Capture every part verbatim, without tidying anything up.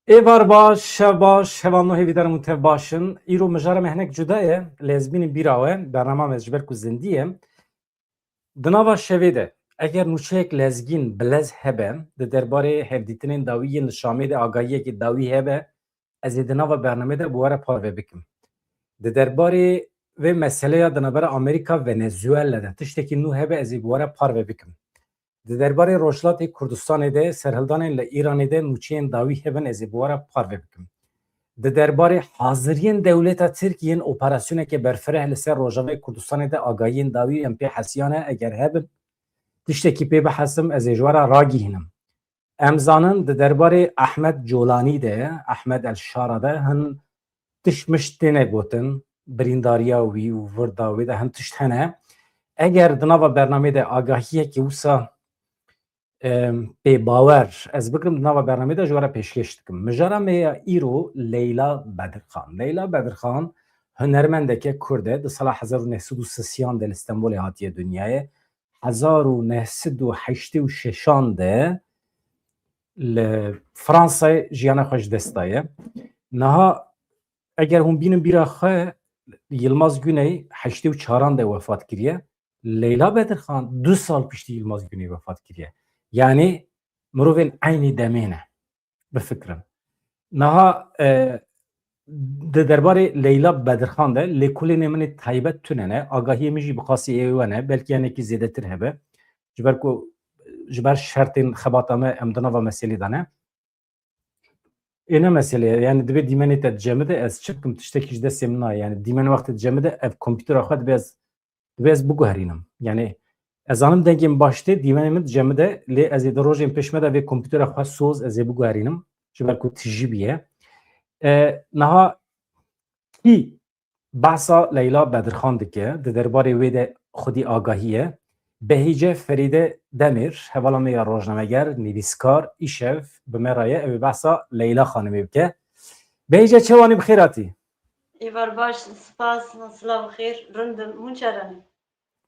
Êvar baş, şev baş, hevalno hêvîdarim hûn tev baş in. Îro mijara me hinek cuda ye, lê ez bînim bîra we, bernama me ji ber ku zindî ye. Di nava şevê de, eger nûçeyek lezgîn bilez hebe, di derbarê hevdîtinên dawî yên li Şamê de agahiyekî dawî hebe, ez ê di nava bernamê de bi we re parve bikim. Di derbarê vê meseleya di navbera Amerîka Venezuela de tiştekî nû hebe, ez ê bi we re parve bikim. Di derbarê Rojhilatê Kurdistanê de serhildanên li Îranê de nûçeyên dawî hebin, ez ê bi we re parve bikim. Di derbarê haziriyên dewleta Tirk yên operasyoneke berfireh li ser Rojavayê Kurdistanê de agahiyên dawî em pê hesiyane eger hebin, tiştekî pê bihesim, ez ê ji we re ragihînim. Em zanin di derbarê Ahmed Colanî de, Ahmed El Şara de hin tişt mişt têne gotin, birîndariya wî û virda wê de hin tişt hene. Eger di nava bernamê de agahiyekî wisa, em, pê bawer ez bikirim, di nava bernamê de ji we re pêşkêş dikim. Mijara me ya îro Leyla Bedirxan. Leyla Bedirxan hunermendeke Kurd e, di sala hezar û neh sed û sisiyan de li Stenbolê hatiye dinyayê. Hezar û neh sed û heştê û şeşan de li Fransayê jiyana xwe ji dest daye. Niha eger hûn bînin bîra xwe, Yilmaz Güney heştê û çaran de wefat kiriye. Leyla Bedirxan du sal piştî Yilmaz Güney wefat kiriye. Yanî mirovên eynî demê ne. Bifikirin. Niha, e, di derbarê Leyla Bedirxan de lêkolînê min ê taybet tune ne, agahiyê min jî bi qasî ê we ne, belkî hinekî zêdetir hebe. Ji ber ku, ji ber şertên xebata me em di nava meselê de ne. Ê ne mesele ye, yanî divê dîmenê te dicemide, ez çi bikim, tiştekî ji destê min nayê. Yanî dîmen wextê dicemide ev kompîtera xwe divê ez, divê ez biguherînim. Yanî ez zanim dengê min baş tê, dîmenê min dicemide, lê ez ê di rojên pêş me de vê kompîtera xwe soz ez ê biguherînim. Ji ber ku tijî bûye. E, niha kî behsa Leyla Bedirxan dike, di derbarê wê de xwedî agahî ye. Behîce Ferîde Demîr, hevala me ya rojnameger, nivîskar, îşev bi me re ye, ew ê behsa Leyla Xanimê bike. Behîce, çawa nî, bi xêr hatî? Êvar baş, spas, silav xêr, rind im, hûn çawa ne?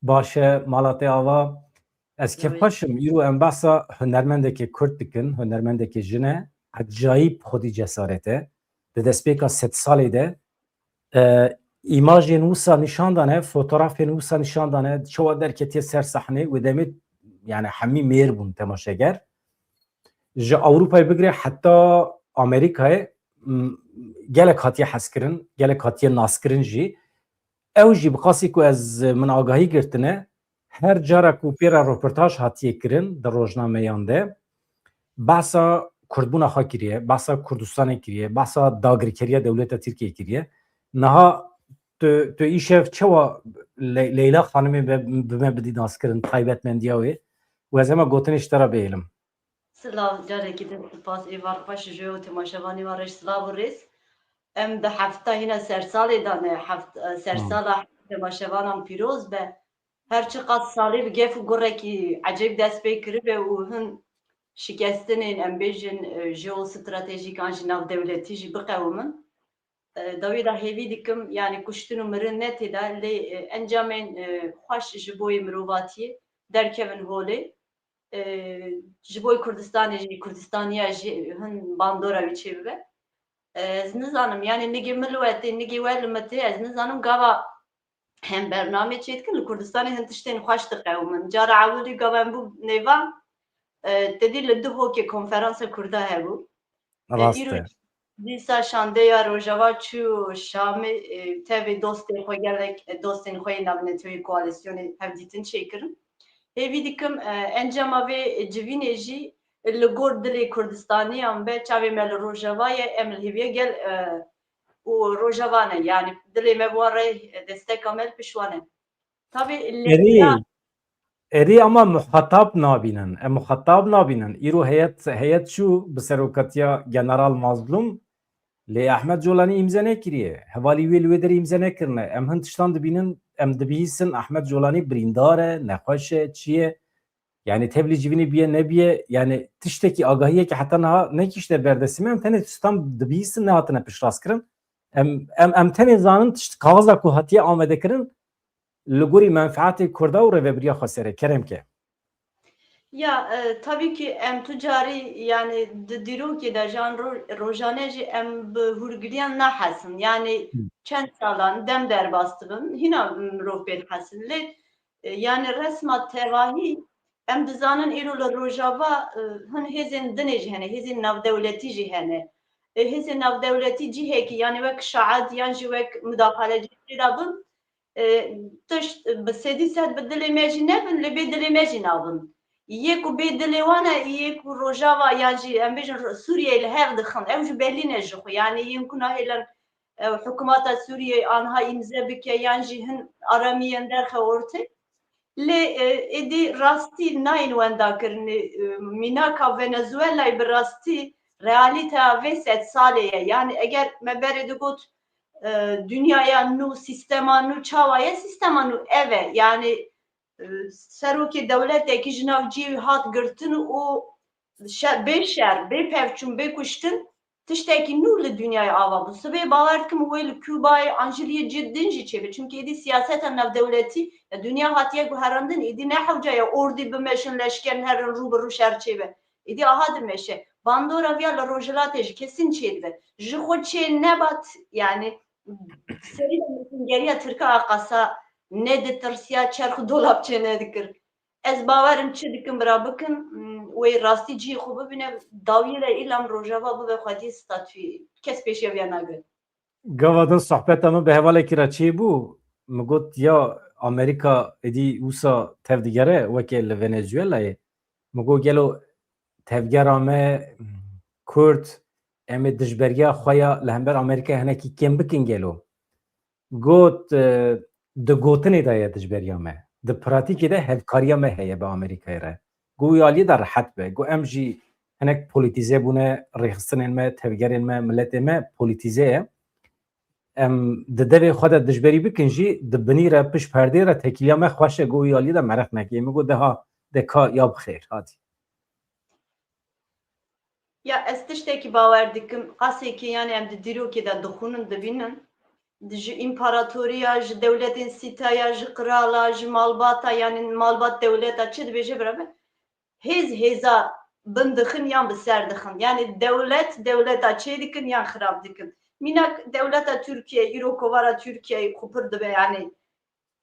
Baş e, mala te ava. Ez kêfxweş im. Îro em behsa hunermendekê Kurd dikin, hunermendekê jin e. Ecayîb xwedî cesaret e. Di destpêka sedsalê de, e, îmajên wisa nîşan dane, fotografên wisa nîşan dane, çawa derketiye ser sahnê, wê demê, yani, hemî mêr bûn temaşeger. Ji Ewropayê bigire heta Amerîkayê, m, gelek hatiye hezkirin, gelek hatiye naskirin jî. Ew jî bi qasî ku ez, min agahî girtine, her cara ku pê re roportaj hatiye kirin di rojnameyan de, behsa kurdbûna xwe kiriye, behsa Kurdistanê kiriye, behsa dagirkeriya dewleta Tirkiyê kiriye. Niha tu, tu îşev çawa Le-, Leyla Xanimê be-, bi me bidî naskirin, taybetmendiya wê? Û ez hema gotinê ji te re bihêlim. Silav, carekî din spas, Êvar xweş ji we û temaşevanê wan re jî silav û rêz. Em di hefta hîna sersalê de ne, heft-, e, sersala temaşevanan pîroz be. Her çiqas salê bi gef û gurekî ecêb dest pê kiribe û hin şikestinên, em bêjin, e, jeostratejîkan jî navdewletî jî biqewimin. E, dawî de hêvî dikim, yanî kuştin û mirin ne tê de, lê, e, encamên, e, xweş ji bo yê mirovatiyê derkevin holê. E, ji bo Kurdistanê jî, Kurdistaniya jî hin bandora wî çêbibe. E, ez nizanim, yanî nigê min li we tê, nigê we li min tê, ez nizanim gava hem bernamê çêdikin, li Kurdistanê hin tiştên xweş diqewimin. Cara ewilî gava em bû nêvan, e, tedî li Duhokê konferansa Kurda hebû. E, Rast îro e. Dîsa şandeya Rojava çû Şamê, e, tevê dostên xwe gelek, e, dostên xwe yên navneteweyî koalîsyonê hevdîtin çêkirin. Hêvî dikim, e, encama vê civînê jî li gor dilê Kurdistaniyan be, çavê me li Rojava ye, em li hêviya gel, e, û Rojava ne, yanî dilê me bi wan re, e, desteka me li pişt wan e. Tabî Erê, lêya erê ama muhatab nabînin. Em muhatab nabînin. Îro heyet, heyet çû bi serokatiya General Mazlûm, lê Ahmet Colanî îmze nekiriye. Hevalî wê li wê derê îmze nekirine. Em hin tiştan dibînin, em dibihîsin Ahmet Colanî birîndar e, nexweş e, çi ye? Yani tevlî civînê biye nebiye, yani tiştekî, agahiyekî heta niha nekişte ber destê me, em tenê tiştan dibihîsin, nehatine piştrastkirin. Em, em, em tenê zanin tişt, kaxiza ku hatiye amadekirin, li gorî menfeetê Kurda û rêvebiriya xweser e. Kerem ke. Ya, e, tabii ki em tu carî, yani di dîrokê de jan ro-, rojane jî em bi hûrgiliyan nahesin. Yani Hı. çend salan dem derbas dibin, hîna mirov pê dihesin. Lê, e, yani resma tevahî em dizanin îro li Rojava, e, hin hêzên dinê jî hene, hêzên navdewletî jî hene. E, hêzên navdewletî cihekî, yani wek şaad yan jî wek mudaxalecî tê de bin, e, tişt bi sedî sed bi dilê me jî nebin, lê bê dilê me jî nabin. Yê ku bê dilê wan e, yê ku Rojava yan jî em bêjin Sûriyeyê li hev dixin, ew jî belî ne ji xwe. Yani yên ku nahêlin, e, hikûmeta Sûriyeyê anha îmze bike yan jî hin aramiyên derxe ortê. Lê, e, êdî rastî nayên wendakirinê, e, mînaka Venezuelayê bi rastî realîteya vê sed salê ye. Yani eger me berê digot, e, dinyaya nû, sîstema nû çawa ye? Sîstema nû ev e. Yani, e, serokê dewletekî ji nav cihê wî hat girtin û şe-, bê şer, bê pevçûn, bê kuştin tiştekî nû li dinyayê ava bû. Sibê bawer dikim wê li Cubayê an jî li yê cih din jî çêbe. Çimkî êdî siyaseta navdewletî ya dinya hatiye guherandin. Êdî ne hewce ye ordî bimeşin, leşkerin herin rû bi rû şer çêbe. Êdî aha dimeşe. Bandora viya li Rojhilatê jî kesin çêdibe. Ji xwe çê nebat, yani serî de nûsîngeriya Tirka a qasa neditirsiya, çerx û dolab çê nedikir. Ez bawerim çi dikin bira bikin, wê rastî cihê xwe bibîne, dawiyê de îlam Rojava bibe xwediyê statûyê. Kes pêşiya viya nagire. Gava din sohbeta min bi hevalekî re çêbû. Min got, ya Amerîka êdî wisa tevdigere weke li Venezuelayê. Min got, gelo tevgera me Kurd, em ê dijberiya xwe ya li hember Amerîkayê hinekî kêm bikin gelo? Got, e, di gotinê de ye dijberiya me. Di pratîkê de hevkariya me heye bi Amerîkayê re. Got wî aliyê de rehet be. Got em jî hinek polîtîze bûne, rêxistinên me, tevgerên me, miletê me polîtîze ye. Em di devê xwe de dijberî bikin jî, di binî re, pişt perdê re tekîliya me xweş e. Got wî aliyê de meraq neke. Min got de ha, de ka ya bi xêr, hatî. Ya ez tiştekî bawer dikim, qasêkî yani em di dîrokê de dixwînin, dibînin. Di ji împaratoriya, ji dewletên sîtaya, ji qirala, ji malbata, yani malbat dewleta çi dibêje bira be, hêz hêza bin dixin yan bi ser dixin. Yani dewlet dewleta çê dikin yan xirab dikin. Mînak dewleta Tirkiyeyê, îro kovara Tirkiyeyê xwe pir dibe, yani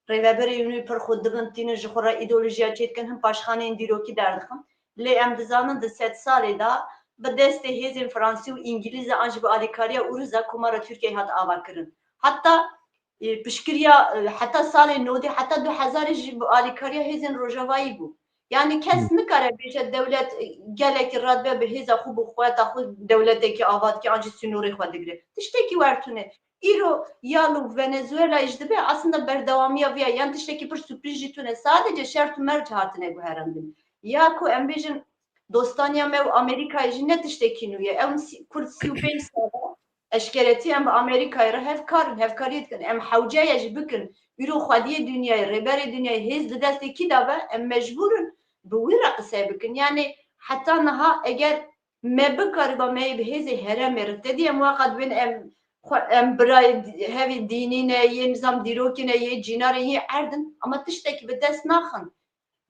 rêveberê wî pir xwe dibin, tînin ji xwe re îdeolojiya çê dikin, hin paşxaneyên dîrokî derdixin. Lê em dizanin di sed salê de bi destê hêzên Fransî û Îngilîz e an jî bi alîkariya Ûriza Komara Tirkiyeyê hat avakirin. Heta, e, piştgiriya, e, heta salê nodê, heta du hezarê jî bi alîkariya hêzên Rojavayî bû. Yani kes Hmm. nikare bêje dewlet, e, gelekî radibe bi hêza xwe, bi xweta xwe dewletekî ava dike an jî sînorê xwe digire. Tiştekî wer tune. Îro ya li Venezuelayê jî dibe aslında berdewamiya viya, yan tiştekî pir sürpriz jî tune. Sadece şert û merc hatine guherandin. Ya ku em bêjin dostaniya me û Amerîkayê jî ne tiştekî nû ye. Ew sî-, Kurd sî û pênc sal e eşkeretî em bi Amerîkayê re hevkar in, hevkariyê dikin. Em hewce ye jî bikin. Îro xwediyê dinyayê, rêberê dinyayê hêz di destê kî de be, em mecbûr in bi wî re qise bikin. Yani heta niha eger me bikariba me yê bi hêzê herêmê re. Tedî em waqa dibên em xwe, em birayê dî-, hevî dînî ne, yê nizam dîrokî ne, yê cînarê, yê erdin, ama tiştekî bi dest naxin.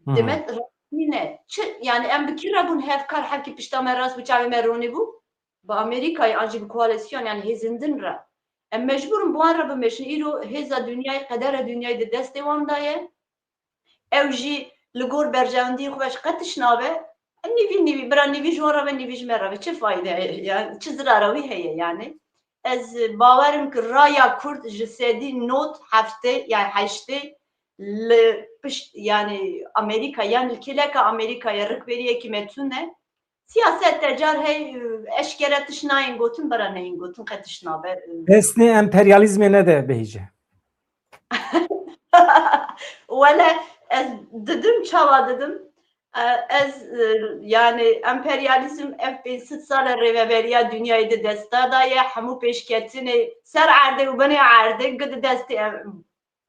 Hmm. Demet rastî ne. Çi, yani em bi kî re bûn hevkar, hevkî pişta me rast bû, çavê me ronî bû? Bi Amerîkayê an jî bi koalîsyon, yani hêzên din re. Em mecbûr in bi wan re bimeşin. Îro hêza dinyayê, qedera dinyayê di destê wan de ye. Ew jî li gor berjewendiyê xwe ve ji qe tişt nabe. Nîvî, nîvî, bira nîvî ji wan re be, nîvî ji me re be. Çi fayde heye? Yani, çi zirara wî heye yani? Ez bawer im ki raya Kurd ji sedî nod heftê, yani heştê li pişt, yani Amerîka, yani li kêleka Amerîkayê rikberiyekî me tune. Siyaset te car hey, eşkere tişt nayên gotin, bira neyên gotin, qe tişt nabe. Destê emperyalîzmê nede bihîce. Wele ez didim, çawa didim? E, ez, e, yani emperyalîzm ev pênc sed sal e rêveberiya dinyayê di desta da ye, hemû pêşketinê ser erdê û binê erdê gi di destê em-,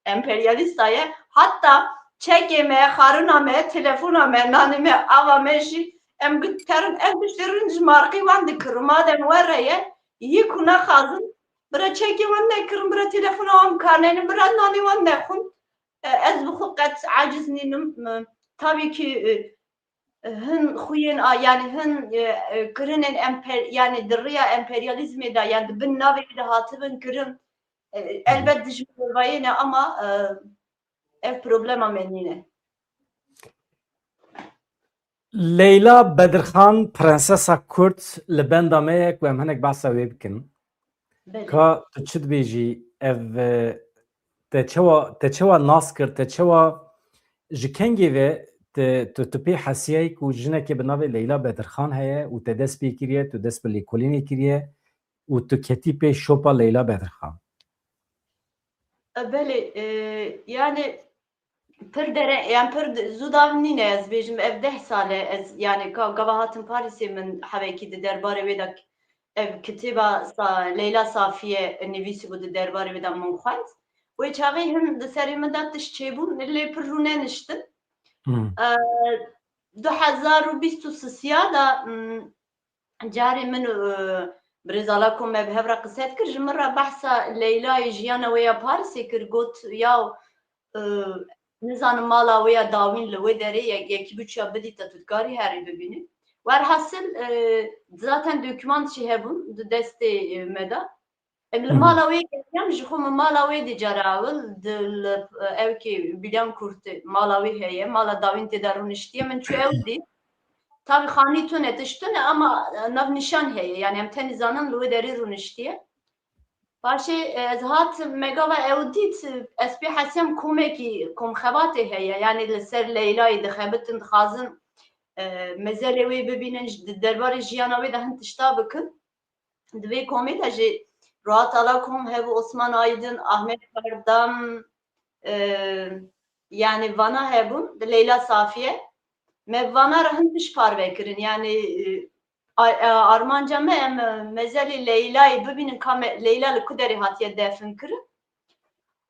emperyalîsta ye. Hatta çekê me, xarina me, telefona me, nanê me, ava me jî em gu-, terin, em tiştê rind ji marqî wan dikirin. Madem we re ye, yê ku nexazin, bira çekê wan nekirin, bira telefona wan bikarneynin, bira nanê wan nexwin. E, ez bi xwe qet aciz nînim. E, tabii ki, e, hin xuyên a, yani hin, e, e, kirinên emper-, yani di riya emperyalîzmê de, yani di bin navê wî de hatibin kirin. E, elbet dijmin wê vayê ne, ama, e, ev problema me nîne. Leyla Bedirxan, prensesa Kurd, li benda me ye ku em hinek behsa wê bikin. Belê. Ka tu çi dibêjî, ev, e, te çewa, te çewa nas kir, te çewa, ji kengê ve te, tu, tu pê hesiyayî ku jinekê bi navê Leyla Bedirxan heye û te dest pê kiriye, tu dest bi lêkolînê kiriye û tu ketî pê şopa Leyla Bedirxan? E, belê, e, yani pir dere-, yani pir d-, zû dav nîne ez bêjim, ev deh sal e ez, yani ka-, gava hatim Parîsê min hevekî di derbarê wê de k-, ev kitêba Sa-, Leyla Safiye nivîsîbû, di derbarê wê de min xwend. Wê çaxê hin di serê min de tişt çêbûn, lê pir rû neniştin. Hmm. E, du hezar û bîst û sisiya de, mm, carê min û, e, birêz Alakom me bi hev re qise dikir, ji min re behsa Leylayê, jiyana wê ya Parîsê kir, got, yaw, e, nizanim mala wê ya dawîn li wê derê ye, yekî biçûya bidîta, tu dikarî herî bibînî. Werhasil, e, zaten dokûman jî hebûn di destê, e, me de. Em li Hı hı. mala wê geriyan, ji xwe min mala wê dî cara ewil, di, li, e, ewkê Bilyankurtê mala wê heye, mala dawîn tê de rûniştiye, min çû ew dî. Tabî xanî tune, tişt tune, ama, e, navnîşan heye, yani em tenê zanin li wê derê rûniştiye. Paşê, e, ez hat me gava ew dît, e, ez pê hesiyam komekî, komxebatê heye, yani li ser Leylayê dixebitin, dixwazin, e, mezelê wê bibînin, ji, di derbarê jiyana wê de hin tişta bikin. Di vê komê de jî Ruhat Alakom hebû, Osman Aydin, Ahmet Kardam, e, yani vana hebûn, di Leyla Safiye. Me vana re hin tişt parve kirin, yani, e, a-, e, armanca me em, e, mezelê Leylayê bibînin, ka me, Leyla li ku derê hatiye defn kirin.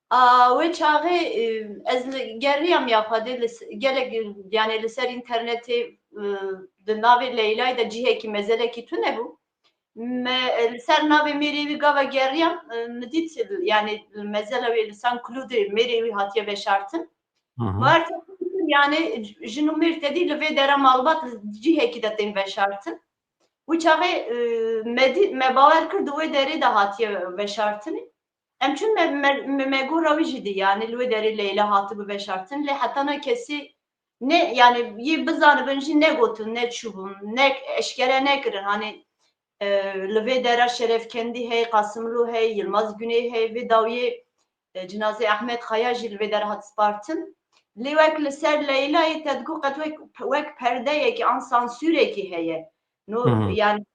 A, wê çaxê, e, ez li, geriyam ya xwedê li s-, gelek, yani li ser înternetê, e, di navê Leylayê de cihekî mezelekî tune bû. Me, e, li ser navê mêrê wî gava geriyam, e, min dît, yani mezela wê li Saint-Cloud mêrê wî hatiye veşartin. Hı hı. Mar te yani jin û mêr te dî li vê dera malbat li cihekî de tên veşartin. Wî çaxê, e, me dî, me bawer kir di wê derê de hatiye veşartinê. Em çûn me, me, me, me gora wî jî dî, yani li wê derê Leyla hatibû veşartin, lê hetana kesî ne, yani yê bizanibin jî negotin, neçûbûn, ne eşkere nekirin. Hani, e, li vê dera Şerefkendî hey, Qasimlû hey, Yilmaz Güney hey, vê dawiyê, e, cinazê Ahmet Kaya jî li vê dera hat spartin. Lê wek li ser Leylayê te digot qet wek, wek perdeyekî an sansûrekî heye. No, Hı hı. yani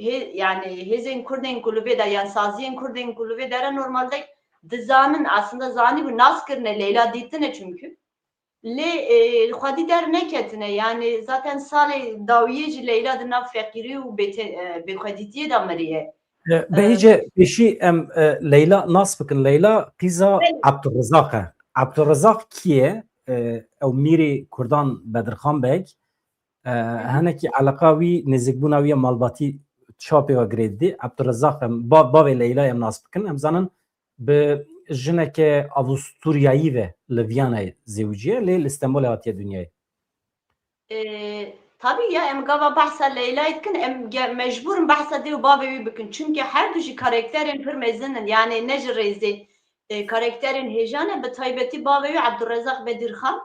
hê-, yani hêzên Kurdên ku li vê de, yan saziyên Kurdên ku li vê dere normalde dizanin, aslında zanîbû, nas kirine, Leyla dîtine çünkü. Lê, e, xwedî derneketine, yani zaten salê dawiyê jî Leyla di nav feqîrî û bête-, e, bêxwedîtiyê de miriye. E, Behîce, pêşî em, e, Leyla nas bikin. Leyla qîza Belê. Abdurrezaq e. Abdurrezaq kî ye? E, ew mîrê Kurdan Bedirxan Beg. E, Hı hı. Hinekî eleqa wî, nêzîkbûna wî ya malbatî çawa pê ve girê didî? Abdurrezaq em, ba-, bavê Leyla em nas bikin. Em zanin bi jineke Avusturyayî ve li Viyanayê zewiciye, lê li Stenbolê hatiye dinyayê. E, tabî ya, em gava behsa Leylayê dikin, em ge-, mecbûr in behsa dê û bavê wî bikin. Çimkî her du jî karakterên pir mezin in. Yani ne ji rêzê, e, karakterên hêja ne, bi taybetî bavê wî Abdurrezaq Bedirxan.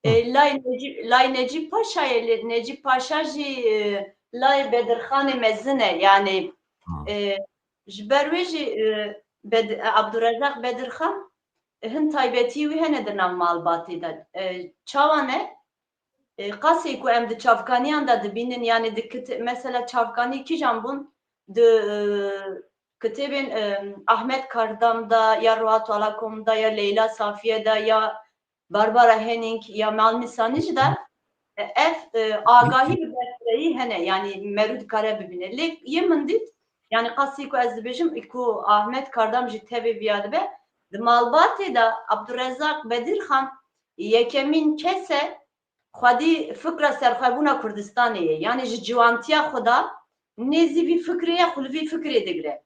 E, Hı. Lay Necîb, Lay Necîb Paşa ye, lê Necîb Paşa jî, e, Lay Bedirxanê mezin e. Yani, Hı. e, ji ber wê jî, e, Bed-, Abdurrezaq Bedirxan, e, hin taybetî wî hene di nav malbatê de. E, çawa ne? E, qasê ku em di çavkaniyan de dibînin, yani di kit-, mesela çavkanî kîjan bûn, di, e, kitêbên, e, Ahmet Kardam de, ya Ruhat Alakom de, ya Leyla Safiye de, ya Barbara Henning, ya Malmî Sanij de, e, ev, e, agahî bi berfirehî hene, yani merû dikare bibîne. Lê yê min dît, yani qasî ku ez dibêjim, ku Ahmet Kardam jî tevê viya dibe, di malbatê de Abdurrezaq Bedirxan yekemîn kes e, xwedî fikra serxwebûna Kurdistanê ye. Yani ji ciwantiya xwe de nêzî vî fikrê ye, xwe li vî fikrê digire.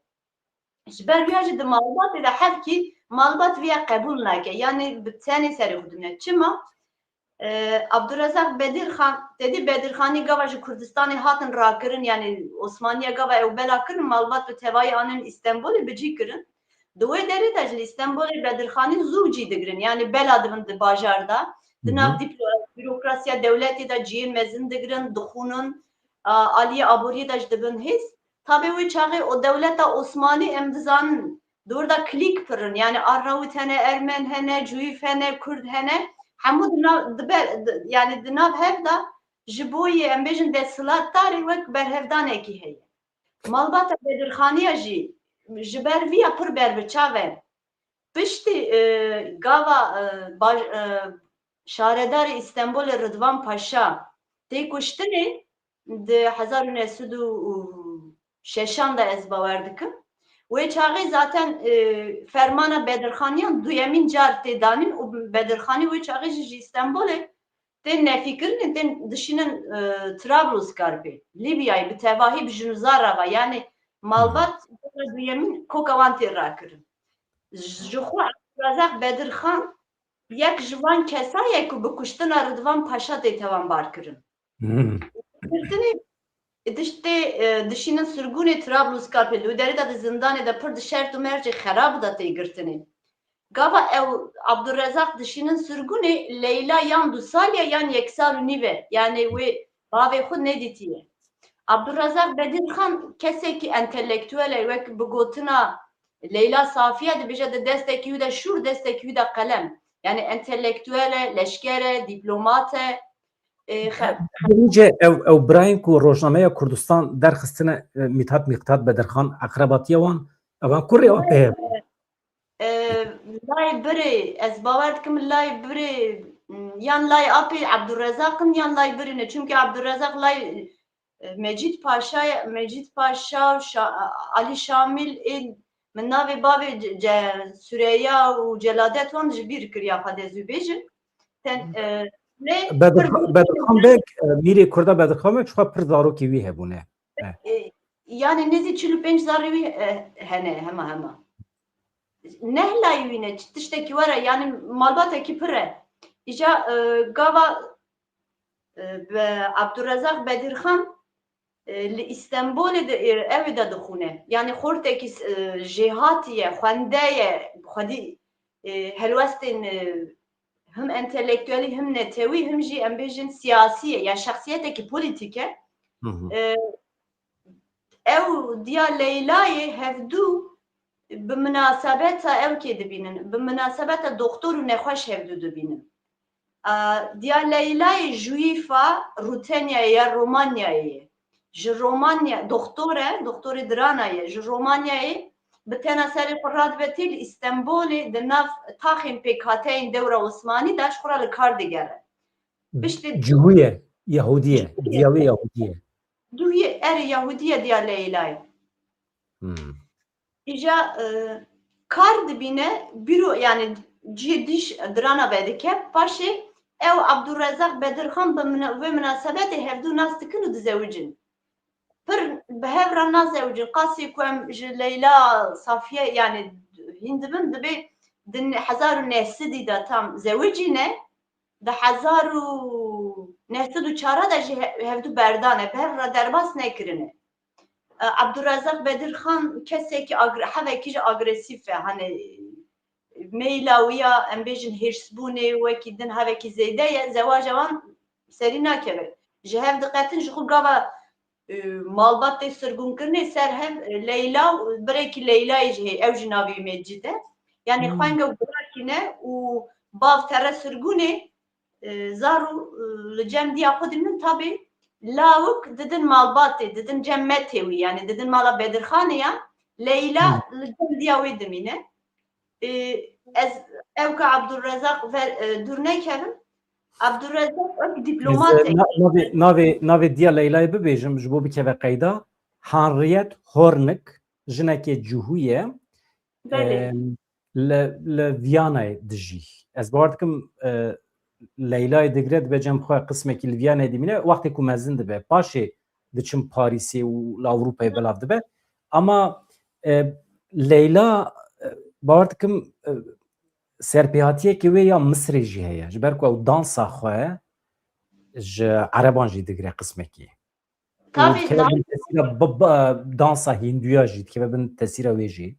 Ji ber wiya jî di malbatê de hevkî malbat viya qebûl nake. Yani bi tenê serê xwe dimîne. Çima? Abdurezaq Bedirxan, tedî Bedirxanî gava ji Kurdistanê hatin rakirin, yani Osmaniye gava ew bela kirin, malbat bi tevayî anin Îstenbolê bi cî kirin. Di wê derê de ji li Îstenbolê Bedirxanî zû cî digirin, yani bela dibin di bajar de, di nav bürokrasiya dewletê de ciyê mezin digirin, dixûnin, aliyê aboriyê de ji dibin hêz. Tabê wê çaxê o dewleta Osmanî em dizanin, di wir de klîk pir in. Yani Arnawit hene, Ermen hene, Cuyîf hene, Kurd hene. Hemû di nav, di ber, di, yani di nav hev de ji bo yê, em bêjin, desthilatdarê wek berhevdanekî heye. Malbata Bedirxaniya jî ji ber vî ya pir ber bi çav e. Piştî, e, gava, e, baş-, e, şaredarê Îstenbolê Ridvan Paşa tê kuştinê, di hezar û neh sed û şeşan de ez bawer dikim. Wê çaxê zaten, e, fermana Bedirxaniyan duyemîn car tê danîn û Bedirxanî wê çaxê jî ji Îstenbolê tên nefîkirinê, tên dişînin, e, Trablusgarpê, Lîbyayê, bi tevahî bi jin û zara ve, yani malbat dora duyemîn koka wan tê rakirin. Ji xwe Abdurezaq Bedirxan yek ji van kesa ye ku bi kuştina Ridvan Paşa tê tewanbar kirin. Girtinê diştê, e, dişînin sirgûnê Trablusgarpê, li wê derê de di zindanê de pir di şert û mercê xerab de tê girtinê. Gava ew Abdurezaq dişînin sirgûnê, Leyla yan du sal e yan yek sal û nîv e. Yani wê bavê xwe nedîtiye. Abdurezaq Bedirxan kesekî entelektuel e, wek bi gotina Leyla Safiye dibêje, di destekî wî de şûr, destekî wî de qelem. Yani entelektuel e, leşker e, dîplomat e. E, xe- Birince ew, ew birayên ku rojnameya Kurdistan derxistine, e, Mithat Miqdat Bedirxan, eqrebatiya wan, evan kurê wan pê ye? E, lay birê, ez bawer dikim lay birê, m, yan lay apê Abdurezaq in, yan lay birê ne. Çimkî Abdurezaq lay, e, Mecîd Paşa ye, Mecîd Paşa, Şa-, Ali Şamil ê min navê bavê Ce-, Ce-, Süreya û Celadet wan ji bîr kiriya xwe, dê ez wî bêjim. Ten, e, lê Bedirxa-, pir Bedirxan Beg, e, mîrê Kurda Bedirxan Beg, ji xwe pir zarokê wî hebûne. E, yani nêzî çil û pênc zarê wî, e, hene, hema hema. Neh layî wî ne, çi tiştekî were, yani malbatekî pir e. Îca, e, gava, e, be-, Abdurezaq Bedirxan, e, li Îstenbolê de, e, ew ê de dixûne. Yani xortekî, e, jêhatî ye, xwende ye, xwedî, e, helwestên, e, him entelektuelî, him netewî, him jî em bêjin siyasî ye, ya şexsiyetekî polîtîk e. E, ew diya Leylayê hevdû bi minasebeta ew kê dibînin, bi minasebeta doktor û nexweş hevdû dibînin. A, diya Leylayê Juyîfa Rutenya ya Romanyayê ye. Ji Romanya, doktor e, doktorê dirana ye. Ji Romanyayê bi tena serê xwe radibe tê li Îstenbolê di nav taxên pêkhateyên dewra Osmanî de ji xwe re li kar digere. Piştî Cihû ye, Yahûdî ye, Cihû ye. Diya wê Yahûdî ye. Dûyê erê Yahûdî ye diya Leylayê. Hmm. Îja, e, kar dibîne, bîro, yani cihê dîş dirana vedike. Paşê ew Abdurrezaq Bedirxan bi mina-, vê minasebetê hevdû nas dikin û dizewicin. Pir bi hev re nazewicin. Qasî ku em ji Leyla Safiye, yani hîn dibin, dibê di hezar û neh sedî de tam zewicîne, di hezar û neh sed û çar de jî he-, hevdû berdane, bi hev re derbas nekirine. E, Abdurrezzaq Bedirxan kesekî agre-, hevekî jî agresîf e, hani meyla wî ya, em bêjin, hêrsbûnê wekî din hevekî zêde ye, zewaja wan serî nakeve. Ji hev diqetin, ji xwe gava, e, malbat tê sirgûnkirinê ser hev, e, Leyla û birekî Leylayê jî heye, ew jî navê wî Mecîd e. Yani Hmm. xwenge û birakî ne û bav tere sirgûnê, e, zar û, e, li cem diya xwe dimînin, tabî lawik didin malbatê, didin cem metê wî, yani didin mala Bedirxanê ya, Leyla Hmm. li cem diya wê dimîne. E, ez ewka Abdurrezzaq ve, e, dûr nekevim. Abdurrezzaq wek dîplomat e. Navê, navê, navê diya Leyla'yê bibêjim, ji bo bikeve qeyda. Henriette Hornick, jinekê cihû ye. Belê. Em, li, li Viyanayê dijî. Ez bawer dikim, e, Leyla'yê digre dibe cem xwe, qismekî li Viyanayê dimîne. Wextê ku mezin dibe, paşê diçin Parîsê û li Ewropayê belav dibe. Ama, e, Leyla, e, bawer dikim, e, serpêhatiyekê wê ya Misirê jî heye. Ji ber ku ew dansa xwe ji Ereban jî digire qismekî. Û Tabii, dikeve bin tesîra bi-, bi-, dansa Hînduya jî, dikeve bin tesîra wê jî.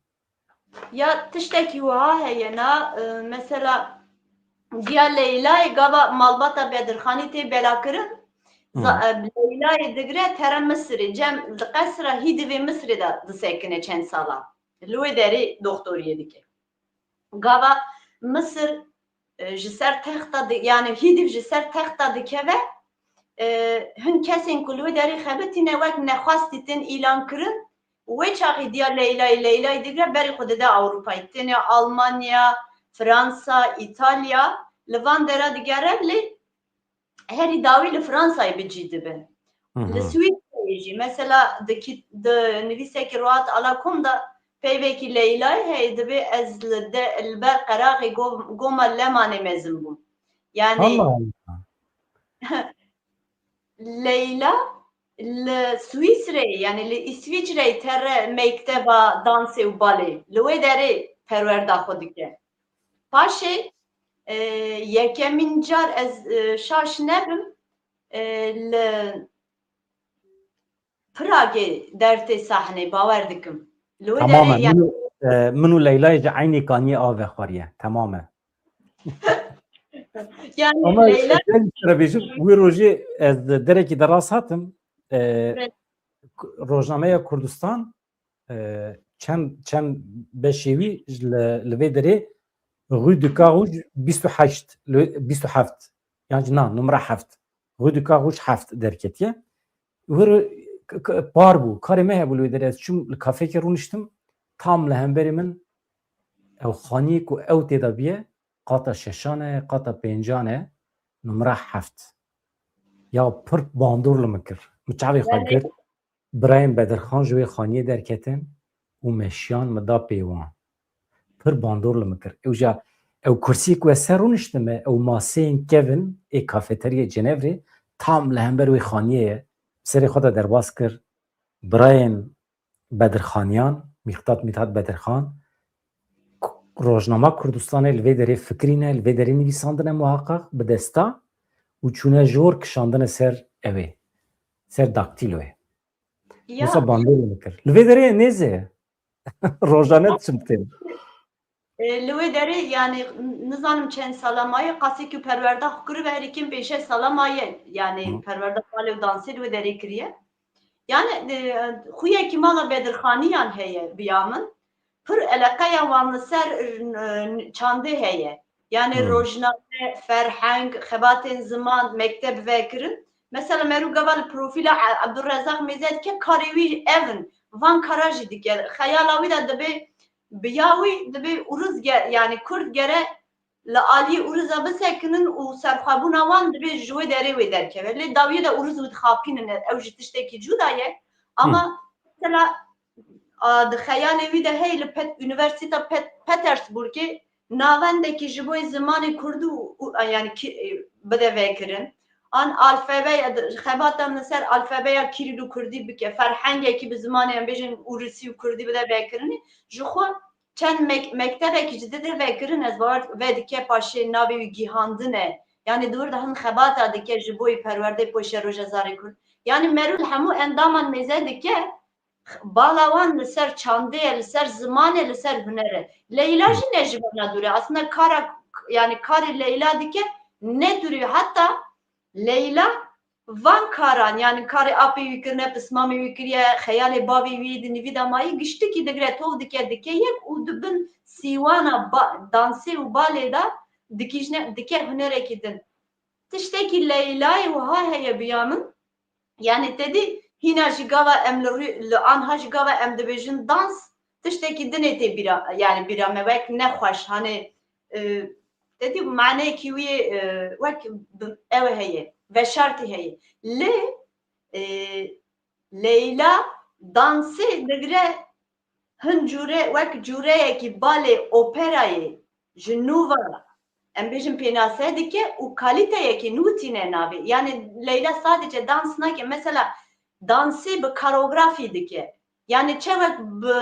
Ya tiştekî wiha heye na, e, mesela, diya Leylayê gava malbata Bedirxanî tê belakirin, za-, Hı. e, Leylayê digire tere Misirê, cem di qesra Hîdivê Misirê de disekine çend sala. Li wê derê doktoriyê dike. Gava Misir, e, ji ser texta di-, yani Hîdiv ji ser texta dikeve, e, hin kesên ku li wê derê xebitîne wek nexwastî tên îlan kirin, wê çaxî diya Leylayê, Leylayê digre berê xwe dide Ewropayê. Têne Almanya, Fransa, Îtalya, li van dera digere lê herî dawî li Fransayê bi cî dibe. Hı Li hı. Swîsreyê jî, mesela di kî-, di nivîsekî Rohat Ala Kom de peyvekî Leylayê heye, dibê ez li de, li ber qeraxê go-, goma Lemanê mezin bûm. Yani Allah Allah. Leyla li Swîsreyê, yani li Îsvîçreyê tere mekteba dansê û balê. Li wê derê perwerda xwe dike. Paşê, e, yekemîn car ez, e, şaş nebim, e, li Pragê dertê sahnê, bawer dikim. Li wê derê Temamen. yani Min û, e, min û Leyla'yê ji eynî kaniyê av vexwariye. Temam e. Yani Ama Leyla ez şöyle bêjim, wî rojê ez derekî de rast hatim. E, Evet. Rojnameya Kurdistan, e, çend, çend beşê wî ji li, li vê derê Rue du Carrouge bîst û heşt, li, bîst û heft. Yan jî na, numara heft. Rue du Carrouge heft derketiye. Wir k-, k-, par bû. Karê me hebû li wê derê. Ez çûm li kafeyekê rûniştim. Tam li hemberî min ew xaniyê ku ew tê de bûye, qata şeşan e, qata pêncan e, numara heft. Ya pir bandor li min kir. Min çavê xwe Yani girt. Birayên Bedirxan ji wê xaniyê derketin û me şiyan, min da pê wan. Pir bandor li min kir. Ew ja, ew kursiyê ku ez ser rûniştime, ew maseyên kevin ê kafeteryayê Cenevrê tam li hember wê xaniyê ye. Serê xwe de derbas kir. Birayên Bedirxaniyan, Mîqdat Mîthat Bedirxan, K-, Rojnama Kurdistanê li vê derê fikirîne, li vê derê nivîsandine muhaqqaq bi desta û çûne jor kişandine ser ewê, ser daktîloyê. Ya. Wisa bandorê min kir. Li vê derê nêzê. Rojane diçim tên. E, li wê derê, yani, n-, nizanim çend sala maye, qasî ku perwerda xwe kiribe, herî kêm pênc şeş sala maye, yani, Hı. Perwerda balê û dansê li wê derê kiriye. Yani, e, xuyekî mala Bedirxaniyan heye biya min. Pir eleqeya wan li ser, e, çandê heye. Yani Hı. rojname, ferheng, xebatên ziman, mekteb vekirin. Mesela, merû gava li profîla E-, Ebdurrezaq Mêze dike, karê wî ev in. Van kara jî dike. Xeyala wî de dibe, biya wî dibe Uruz ge-, yani Kurd gere li aliyê Uruza bisekinin û serxwebûna wan dibe ji wê derê wê derkeve. Lê dawiyê de Uruz wî dixapînin. Ew jî tiştekî cuda ye. Ama Hı. mesela, a, di xeyalê wî de hey li Pet-, Unîversîta Pet-, Petersburgê navendekî ji bo zimanê kurdî û, û, yani kî-, e, bide vekirin. An alfabeya, xebatan li ser alfabeya kîrîl û kurdî bike, ferhengekî bi zimanê, em bêjin, ûrisî û kurdî bide vekirinê. Ji xwe çend mek-, mektebekî ji dide vekirin, ez bawer vedike paşê navê wî gihandine. Yani di wir de hin xebata dike ji bo perwerdê poşe roja zarê kurd. Yani merû li hemû endaman mêze dike, bala wan li ser çandê ye, li ser ziman e, li ser huner e. Leyla Hı. jî ne ji vana dûr e. Aslında kara, yani karê Leyla dike ne dûr e. Hatta Leyla van karan, yani karê apê wî kirine, pismamê wî kiriye, xeyalê bavê wî di nivî de mayî, giştikî digire, tov dike, dike yek û di bin sîwana ba-, dansê û balê de dikîjne, dike hunerekî din. Tiştekî Leyla'yê wiha heye biya min. Yani te dî hîna jî gava em li rû-, li anha jî gava em dibêjin dans, tiştekî dinê tê bîra, yani bîra me wek nexweş, hanê, e, te dî maneyekî wî, e, wek bi-, ew heye, veşartî heye. Lê, e, Leyla dansê digire hin cûre, wek cûreyekî balê operayê ji nû ve, em bêjin, pênase dike û kalîteyekî nû tîne navê. Yani Leyla sadece dans nake. Mesela dansê bi koreografî dike. Yani çewek bi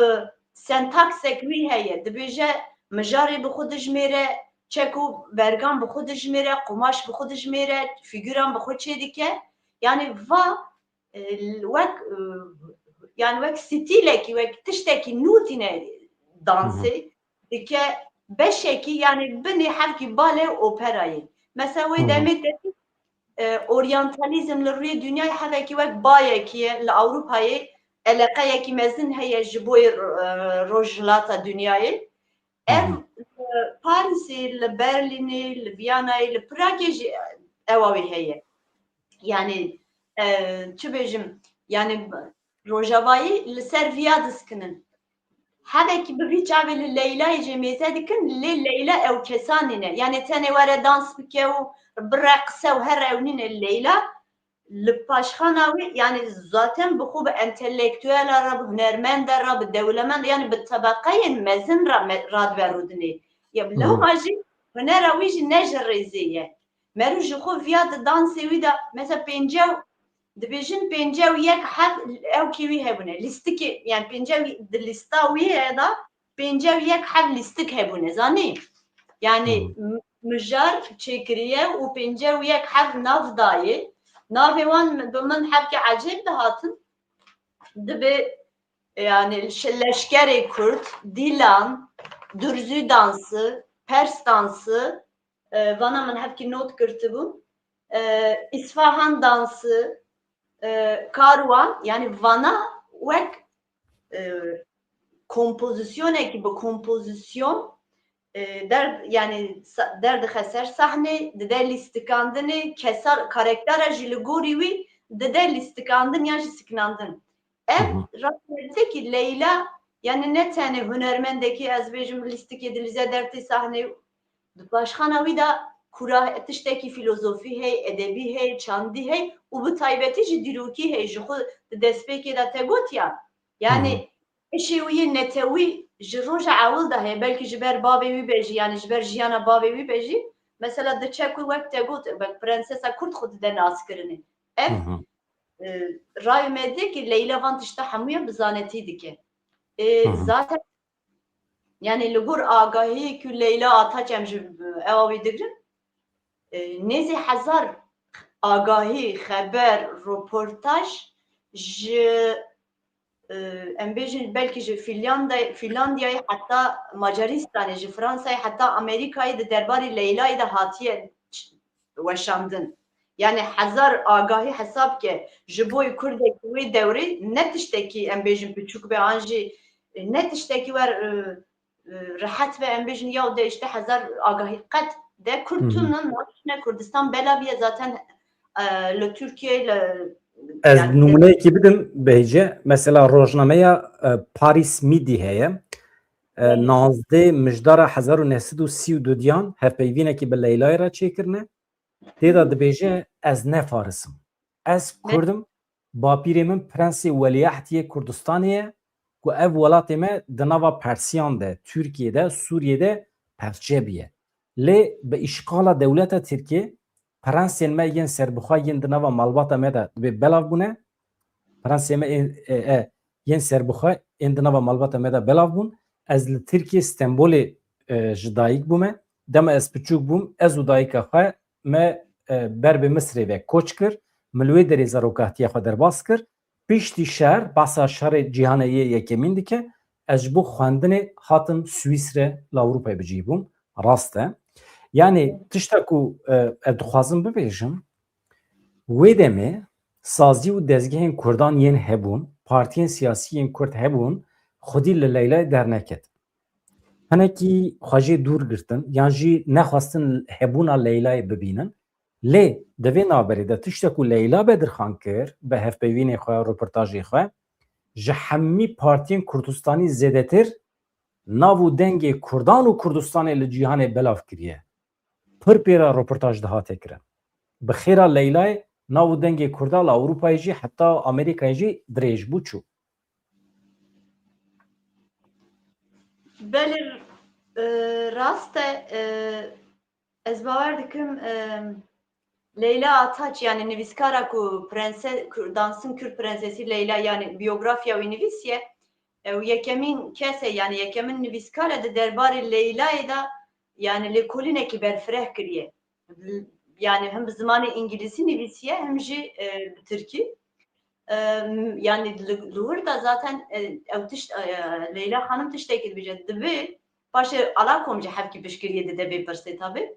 sentaksek wî heye. Dibêje mijarê bi xwe dijmêre, çek û bergan bi xwe dijmêre, qumaş bi xwe dijmêre, fîguran bi xwe çêdike. Yani va, e, wek, e, yani wek stîlekî, wek tiştekî nû tîne dansê, dike beşekî, yani binê hevkî balê operayê. Mesela wê demê de, e, oryantalizm li rûyê dinyayê hevekî wek bayekî ye, li Ewropayê eleqeyekî mezin heye ji bo, e, rojhilata dinyayê. Ev, e, Parîsê, li Berlînê, li Viyanayê, li Pragê jî ewa wê heye. Yani, e, çi bêjim, yani Rojavayî li ser viya diskinin. Hevekî bi vî çavê li Leylayê jê mêze dikin, lê Leyla ew kesa nîne. Yani tenê were dans bike û bireqse û her ew nîne Leyla. Li paşxana wî, yani zaten bi xwe bi entelektuela re, bi hunermenda re, bi dewlemend, yani bi tebeqeyên mezin re me-, radibe rûdinê. Ya bi lewma jî hunera wî jî ne ji rêzê ye. Meriv ji xwe viya di dansê wî de, mesela pênce û, dibêjin pênce û yek heb ew kî wî hebûne. Lîstikê, yani pênce û di lîsta wî ye de pênce û yek heb lîstik hebûne, zanî? Yani m-, mijar çêkiriye û pênce û yek heb nav dayê. Navê wan bi min hebkê ecêb dihatin. Dibe, yani, şi-, leşkerê Kurd, Dîlan, Durzû dansı, Pers dansı, e, vana min hevkî not girtibû. E, Îsfahan dansı, e, Karwan, yani vana wek, e, kompozisyonekî bi kompozisyon, e, der, yani sa-, derdixe ser sahnê, dide lîstikandinê, kesa, karaktera jî li gorî wî dide lîstikandin yan jî siknandin. Ev Hı hı. rastiyete ki Leyla, yani ne tenê hunermendekî, ez bêjim, lîstikê dilîze dertê sahnê, di paşxana wî de kura tiştekî filozofî hey, edebî hey, çandî hey û bi taybetî jî dîrokî hey, ji xwe di destpêkê de te got ya. Yani Hı. hişê wî yê netewî ji roja ewil de heye, belkî ji ber bavê wî be jî, yani ji ber jiyana bavê wî be jî. Mesela diçe ku wek te got, wek prensesa Kurd xwe dide naskirinê. Ev Hı hı. e, rayê me dike ki Leyla van tişta hemûya bi zanetî dike. E, Hı hı. Zaten yani li gor agahiyê ku Leyla Ataç em ji ewa wî digrin, e, nêzî hezar agahî, xeber, roportaj ji, e, em bêjin belkî ji Fîlanda-, Fîlandiyayê heta Macaristanê, ji Fransayê heta Amerîkayê di derbarê Leylayê de hatiye ç-, weşandin. Yani hezar agahî hesab ke ji bo Kurdekî wê dewrê ne tiştekî em bêjin piçûk be an jî ne tiştekî wer, e, e, rehet be em bêjin ya de işte hezar agahî qet de Kurd Hı hı. tune, ne Kurdistan belav ye zaten, e, li Tirkiye, li, Ez yani, numûneyekî bidim Behîce. Mesela rojnameya, e, Paris Midi heye. E, Belê. Nazdeh mijdara hezar û neh sed û sî û du diyan hevpeyvînekî bi Leylayê re çêkirine. Tê de dibêje, ez ne faris im. Ez Ne? Kurd im, bapîrê min prensê welîehdiyê Kurdistanê ye ku ev welatê me di nava Persiyan de, Tirkiyê de, Sûriyê de perçe bûye. Lê bi îşxala dewleta Tirkiyê prensên me yên serbixwe yên di nava malbata me de dibê belav bûne. Prensê me ên, e, e, yên serbixwe ên di nava malbata me de belav bûn. Ez li Tirkiyê Stenbolê, e, ji dayik bûme. Dema ez piçûk bûm, ez û dayika xwe me, e, ber bi Misirê ve koç kir. Min li wê derê zarokatiya xwe derbas kir. Piştî şer, behsa şerê cîhanê yê yekemîn dike, ez ji bo xwendinê hatim Swîsre, li Ewropayê bi cî bûm. Rast e. Yani tişta ku, e, ez dixwazim bibêjim, wê demê sazî û dezgehên Kurdan yên hebûn, partiyên siyasî yên Kurd hebûn, xwedî li Leylayê derneket. Hinekî xwe jê dûr girtin, yan jî nexwestin hebûna Leylayê bibînin. Lê di vê navberê de tiştek ku Leyla Bedirxan kir, bi hevpeyvînê xwe, roportajê xwe, ji hemî partiyên Kurdistanî zêdetir nav û dengê Kurdan û Kurdistanê li cîhanê belav kiriye. Pir pê re roportaj dihate kirin. Bi xêra Leylayê nav û dengê Kurda li Ewropayê jî heta Amerîkayê jî dirêj bû çû. Belê, e, rast e, e, ez bawer dikim, e, Leyla Ataç, yani nivîskara ku prense-, ku dansın Kürt prensesi Leyla, yani biyografiya wî nivîsiye, ew yekemîn kes e, yani yekemîn nivîskar e di derbarê Leyla'yê de, yani lêkolînekî berfireh kiriye. Yani hem bi zimanê îngilîzî nivîsiye hem jî, e, bi tirkî. E, yani li, li wir de zaten, e, ew tişt, e, Leyla Xanim tiştekî dibêje. Dibe, paşê Alakom jî hevkî piştgiriyê dide vê pirsê tabi.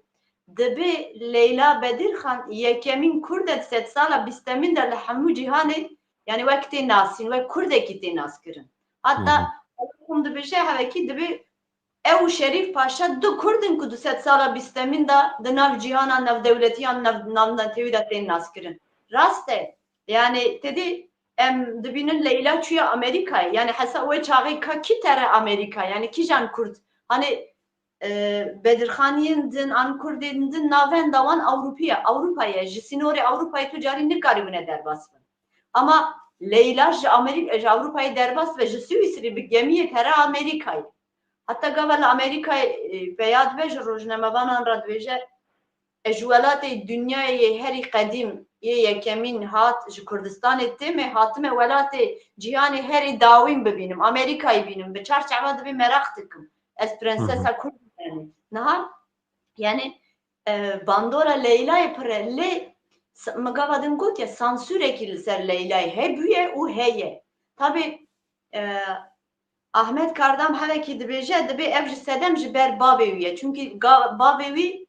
Dibe Leyla Bedirxan yekemîn Kurd e di sedsala bîstemîn de li hemû cîhanê, yani wek tê nasîn, wek Kurdekî tê naskirin. Hatta Alakom dibêje hevekî dibe ew û Şerîf Paşa du Kurd in ku di sedsala bîstemîn de di nav cîhana navdewletî yan nav, navnetewî de tên naskirin. Rast e. Yani tedî em dibînin Leyla çûye Amerîkayê. Yani hesa wê çaxê ka kî tere Amerîka? Yani kîjan Kurd? Hani, e, Bedirxaniyên din an Kurdên din navenda wan Ewropî ye. Ewropa ye. Ji sînorê Ewropayê tu carî nikarîbûne derbas bin. Ama Leyla ji Amerîka, ji Ewropayê derbas ve ji Swîsrî bi gemiyê tere Amerîkayê. Heta gava li Amerîkayê, e, peya dibe ji rojnamevanan re dibêje, ez ji welatê dinyayê yê herî qedîm yê yekemîn hat ji Kurdistanê tême, hatime welatê cîhanê herî dawîn bibînim, Amerîkayê bînim, bi çar çava dibê meraq dikim. Ez prensesa Kurd im yani. Niha yani, e, bandora Leyla'yê pir e. Lê s-, min gava din got ya, sansûrekî li ser Leyla'yê hebûye û heye. Tabi, e, Ahmet Kardam hevekî dibêje, dibê ev ji sedem ji ber bavê wî ye. Çunkî ga-, bavê wî,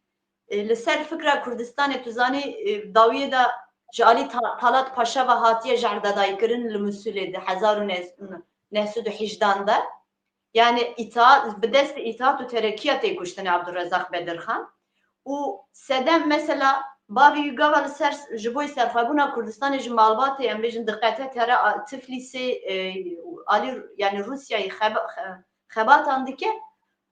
e, li ser fikra Kurdistanê, tu zanî, e, dawiyê de ji alî Ta-, Talat Paşa ve hatiye jehrdedayîkirin li Musulê di hezar û neh sed û hejdan de. Yani îtaat, bi destê îtaat û terekiya tê kuştinê Abdurrezaq Bedirxan. Û sedem mesela bavê wî gava li ser, ji bo serxwebûna Kurdistanê ji malbatê, em bêjin, diqete tere a-, Tiflîsê, e, alî, yani Rûsyayê xeba-, xe-, xebatan dike.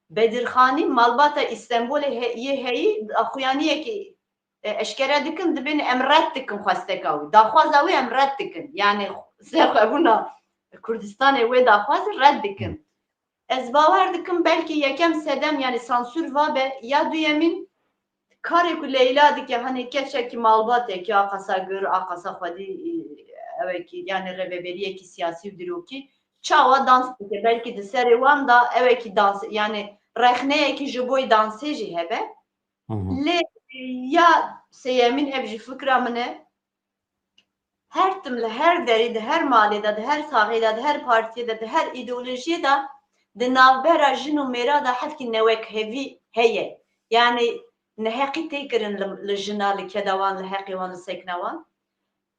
Bedirxanî malbata Îstenbolê he-, yê heyî, daxuyaniyekî, e, eşkere dikin, dibên em red dikin xwesteka wî. Daxwaza wî em red dikin. Yani serxwebûna Kurdistanê wê daxwazî red dikin. Ez bawer dikim belkî yekem sedem, yani sansûr va be, ya duyemîn karê ku Leyla dike, hani keçekî malbatekî a qasa gur, a qasa xwedî, e, ewekî, yani rêveberiyekî siyasî û dîrokî, çawa dans dike, belkî di serê wan de ewekî dans, yani rexneyekî ji boy dansê jî hebe. Lê, e, ya sêyemîn, ev jî fikra min e, her tim li her derî, di her malê de, di her saxê de, di her partiyê de, di her îdeolojiyê de, di navbera jin û mêra de hevkî newekhevî heye. Yani neheqî tê kirin li, li jina, li keda wan, li heqê wan, li sekna wan.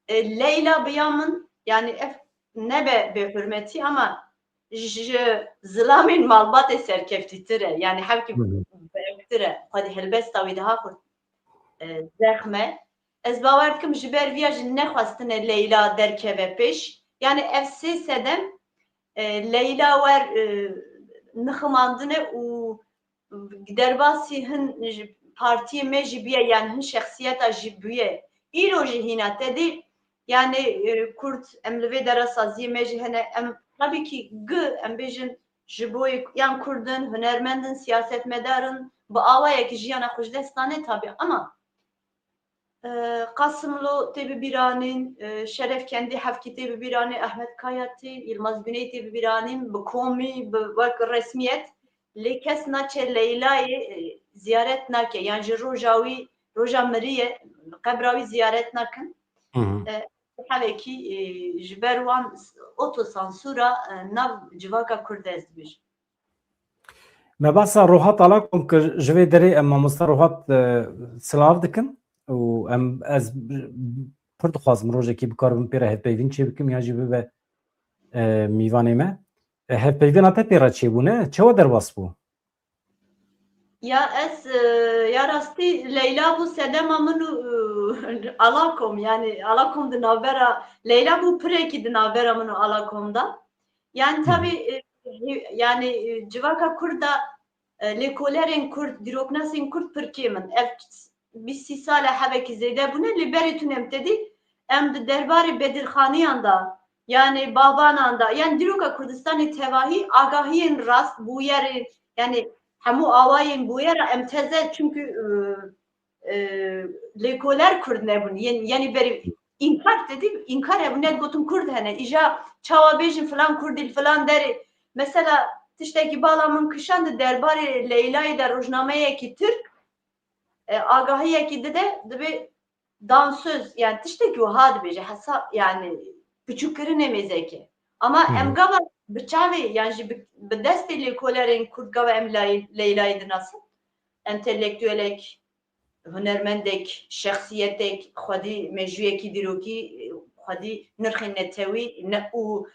E, Leyla bi ya min, yani ev nebe bêhurmetî ama ji zilamên malbatê serkeftîtir e. Yani hevkî berktir e. Xwedî helbesta wî daha xurt, e, zexm e. Ez bawer dikim ji ber viya jî nexwestine Leyla derkeve pêş. Yani ev sê sedem, e, Leyla wer, e, niximandine û derbasî hin ji partiyê me jî bûye, yani hin şexsiyeta jî bûye. Îro jî hîna tedî, yani, e, Kurd, em li vê dera saziyê me jî hene, em tabii ki gi, em bêjin, ji bo yan Kurd in, hunermend in, siyasetmedar in, bi awayekî jiyana xwe ji dest dane tabii ama, e, Qasimlo tê bibîranîn, e, Şeref Kendî hevkî tê bibîranî, Ahmet Kaya tê, Yilmaz Güney tê bibîranîn, bi komî, bi wek resmiyet, lê kes naçe Leylayê, e, ziyaret nake, yan ji roja wî, roja mirî ye, qebra wî ziyaret nakin. E, hevekî, e, ji ber wan otosansûra, e, nav civaka Kurd ez dibêjim. Me behsa Rohat Alakom kir, ji vê derê em mamoste Rohat, e, silav dikin û em, ez pir dixwazim rojekê bikaribim pê re hevpeyvîn çêbikim ya jî bibe, e, mîvanê me. E, hevpeyvîna te pê re çêbû ne? Çawa derbas bû? Ya ez, e, ya rastî Leyla bû sedema min û, e, Alakom, yani Alakom di navbera, Leyla bû pirekî di navbera min û Alakom de. Yani tabii, e, yani, e, civaka Kurd de, e, lêkolerên Kurd, dîroknasên Kurd pir kêm in. Ev bîst sî sal e hevekî zêde bûne, lê berê tune em tedî, em di derbarê Bedirxaniyan de, yani Babanan de, yani dîroka Kurdistanê tevahî agahiyên rast, bûyerên, yani hemû awayên bûyera em teze, çünkü, e, e, lêkoler Kurd nebûn. Yen-, yani berî înkar tedî, înkar hebû, ne digotin Kurd hene. Îja çawa bêjin filan Kurdî li filan derê. Mesela tiştekî bala min kişand di derbarê Leyla'yê de rojnameyekî Tirk, e, agahiyekî dide, dibê dansöz, yani tiştekî wiha dibêje, hesa, yani piçûkirinê mêzeke. Ama Hı hı. em gava bi çavê, yani jî bi, bi destê lêkolerên Kurd gava em Ley-, Leyla'yê dinasin. Entelektüelek, hunermendek, şexsiyetek, xwedî mejûyekî dîrokî, xwedî nirxên netewî ne û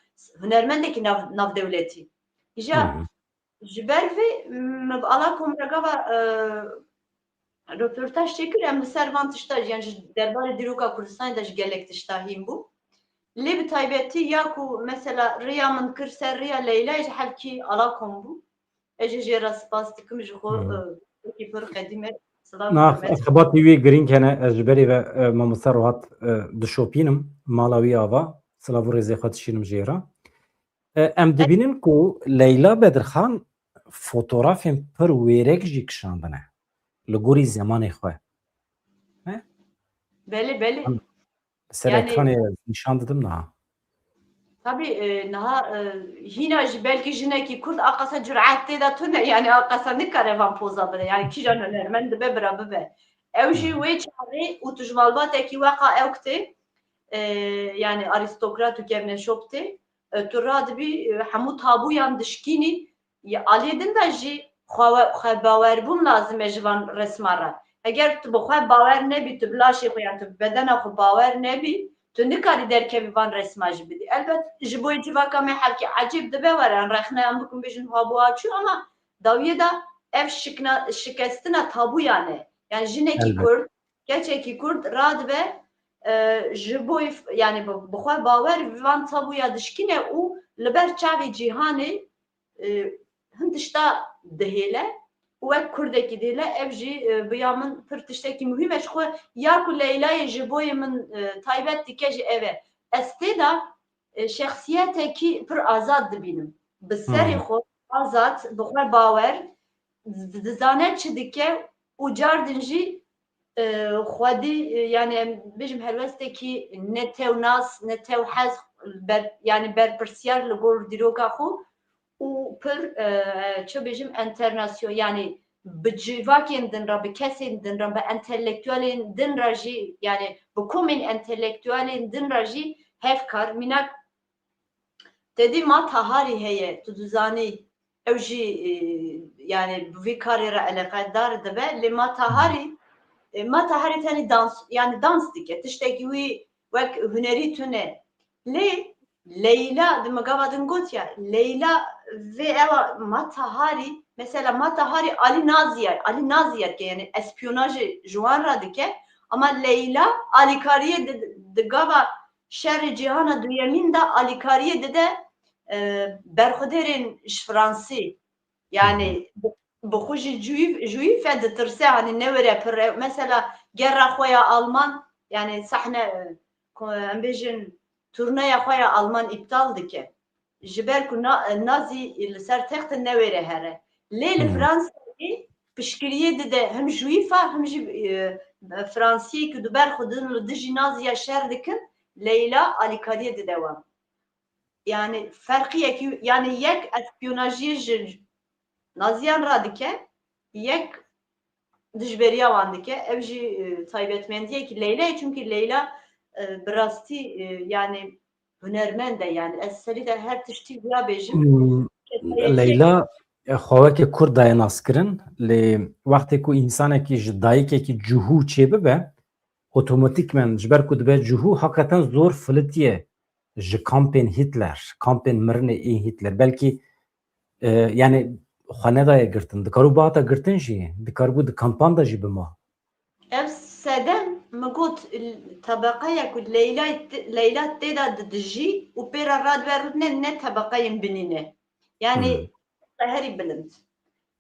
hunermendekî nav, navdewletî. Îja Hı hı. ji ber vê min bi Ala Komra gava, e, röportaj çêkir, em li ser van tişta jî, yan ji derbarê dîroka Kurdistanê de ji gelek tişta hîn bû. Lê bi taybetî ya ku mesela riya min kir ser riya Leyla'yê ji hevkî Ala Kom bû. Ez jî jê re spas dikim, ji xwe, Hmm. e, wekî pir qedîm e. Silav Na, hurmet. Xebatî wî girîng hene, ez ji berê ve, e, mamoste Rohat, e, dişopînim, mala wî ava, silav û rêzê xwe dişînim jê re. E, em dibînin ku Leyla Bedirxan fotografên pir wêrek jî kişandine li gorî zemanê xwe. He? Belê, belê. Em ser Yani ekranê nîşan didim niha. Tabii, e, niha, e, hîna jî belkî jinekî Kurd a qasa curet tê de tune, yani a qasa nikare van poza bide. Yani kîjan hunermend dibe bira bibe. Ew jî Hı hı. wê çaxê û tu ji malbatekî weqa ew kitê, e, yani arîstokrat û kevneşop tê, e, tu radibî, e, hemû tabûyan dişkînî, ya aliyê din de jî xwe, xwe bawerbûn lazim e ji van resma re. Eger tu bi xwe bawer nebî, tu bi laşê xwe yan tu bi bedena xwe bawer nebî, tu nikarî derkevî van resma jî bidî. Elbet ji bo civaka me hevkî ecêb dibe were, em rexneyan bikin bêjin ha bû ha çû, ama dawiyê de ev şikna-, şikestina tabûyan e. Yani jinekî Elbet. Kurd, keçekî Kurd radibe, e, ji bo, yani bi, bi xwe bawer van tabûya dişkîne û li ber çavê cîhanê, e, hin tişta dihêle û wek Kurdekî dihêle, ev jî, e, bi ya min pir tiştekî muhîm e. Ji xwe ya ku Leylayê ji boyê min, e, taybet dike jî ev e. Ez tê de, e, şexsiyetekî pir azad dibînim. Bi serê Hmm. xwe azad, bi xwe bawer, di-, dizane çi dike û cardin jî, e, xwedî, e, yani em bêjim helwestekî ne tew nas, ne tew hez, ber-, yani berpirsiyar li gor dîroka xwe û pir, e, çi bêjim, enternasyon-, yani bi civakên din re, bi kesên din re, bi entelektuelên din re jî, yani bi komên entelektuelên din re jî hevkar, mînak Tedî Mata Hari heye, tu dizanî, ew jî, e, yani bi vî karê re eleqedar dibe, lê Mata Hari, e, Mata Hari tenê dans, yani dans dike, tiştekî wî wek hunerî tune. Lê Leyla, di min gava din gotiya, Leyla vê ewa Mata Hari, mesela Mata Hari alî Naziya, alî Naziya dike, yani espiyonajê ji wan re dike, ama Leyla alîkariyê di, di gava şerê cîhana duyemîn de alîkariyê dide, e, berxwedêrên ji Fransî. Yani bi, bi xwe jî cuyîf, juyîfe ditirse, hani newêre pir rew. Mesela gera xwe ya Alman, yani sahne, e, ko-, em bêjin turneya xwe ya Alman îptal dike. Ji ber ku na-, Nazî li ser textê newêre here. Lê li Hmm. Fransayê piştgiriyê dide him juyîfa, him jî, e, Fransiyê ku di ber xwe din li dijî Naziya şer dikin, Leyla alîkariyê dide wan. Yani ferqiyekî, yani yek espiyonajiyê ji Naziyan re dike, yek dijberiya wan dike. Ev jî, e, taybetmendiyekî Leyla ye, çunkî Leyla, e, bi rastî, e, yani hunermend e, yani ez serî de her tiştî wiya bêjim. Hmm, Kesayetiyek Leyla, e, xwe weke Kurd daye naskirin, lê wextê ku însanekî ji dayikekî cihû çêbibe, otomatîkmen ji ber ku dibe cihû, hakikaten zor filitiye ji kampên Hitler, kampên mirinê ên Hitler. Belkî, e, yani xwe nedaye girtin. Dikarû bihata girtin jî, dikaribû di kampan de jî bima. Ev sedem, min got, tebeqeya ku Leyla, Leyla tê de didijî û pê re radibe rûdine ne tebeqeyên binî ne. Yani Hmm. tebeqe herî bilind.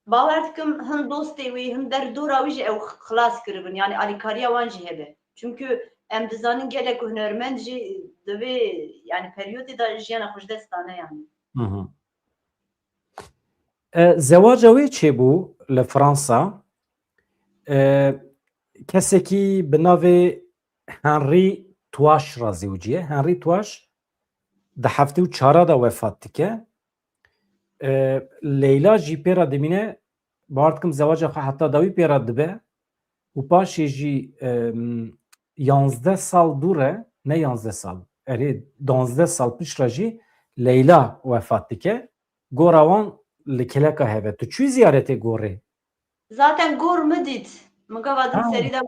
Bawer dikim hin dostê wî, hin derdora wî jî ew xilas kiribin. Yani alîkariya wan jî hebe. Çimkû em dizanin gelek hunermend jî di vê, yani periyodê de jiyana xwe ji dest dane yani. Hı hı. E, zewaca wê çêbû li Fransa. E, kesekî bi navê Henri Tuaş re zewiciye. Henri Tuaş di heftê û çar de wefat dike. E, Leyla jî pê re dimîne, bawer dikim zewaca xwe heta dawî pê re dibe û paşê jî, e, yanzdeh sal dû re, ne yanzdeh sal, erê, danzdeh sal pişt re jî Leyla wefat dike. Gora wan li Kileka heve. Tu çûyî ziyaretê gorê? Zaten gor mi dît. Min gava din Ha. serî de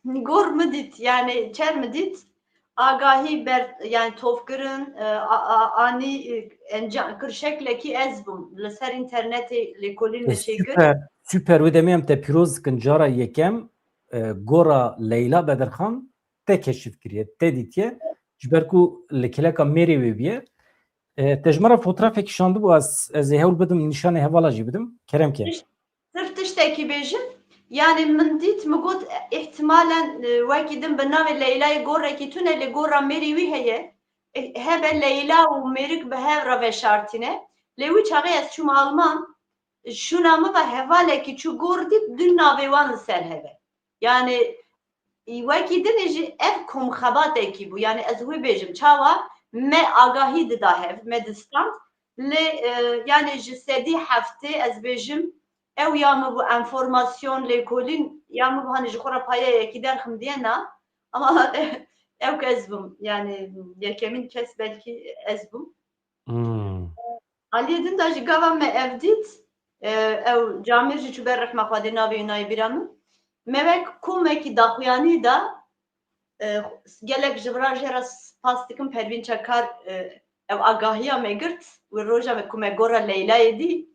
gor mi dît. Yani çer mi dît. Agahî ber, yani tovkirin, e, a, a, anî, e, enca-, kir şeklekî ez bûm. Li ser internetê lêkolîn E, me çêkir. Süper, süper. Wê demê em te pîroz dikin. Cara yekem, e, gora Leyla Bedirxan te keşif kiriye, te dîtiye. Ji ber ku li Kileka mêrê wê bûye. E, te ji me re fotoğrafekî şandibû, ez, ez ê hewl bidim nîşanê hevala jî bidim. Kerem ke. Tiş-, sirf tiştekî bêjim. Yani min dît, min got, ihtimalen, e, wekî din bi navê Leyla'yê gorekî tune, lê gora mêrî wî heye. E, hebe Leyla û mêrik bi hev re veşartîne. Lê wî çaxê ez çûm Alman, şûna min ve hevalekî çû gor dît, du navê wan li ser heve. Yani, wekî dinê jî ev komxebatekî bû. Yani ez wê bêjim, çawa me agahî dida hev, me distand. Lê, e, yani ji sedî heftê ez bêjim, ew ya min bû enformasyon, lêkolîn, ya min bû, hani ji xwe re payeyekî derxim diye na. Ama ew ke ez bûm. Yani yekemîn kes belkî ez bûm. Hmm. Aliyê din de jî gava me ev dît, e, ew camêr jî çû ber rehma Xwedê navê wî nayê bîra min. Me wek komekî daxuyanî da, e, gelek ji vira jê re spas dikim Pervîn Çakar, e, ev agahiya me girt, wê roja me ku me gora Leyla'yê dî,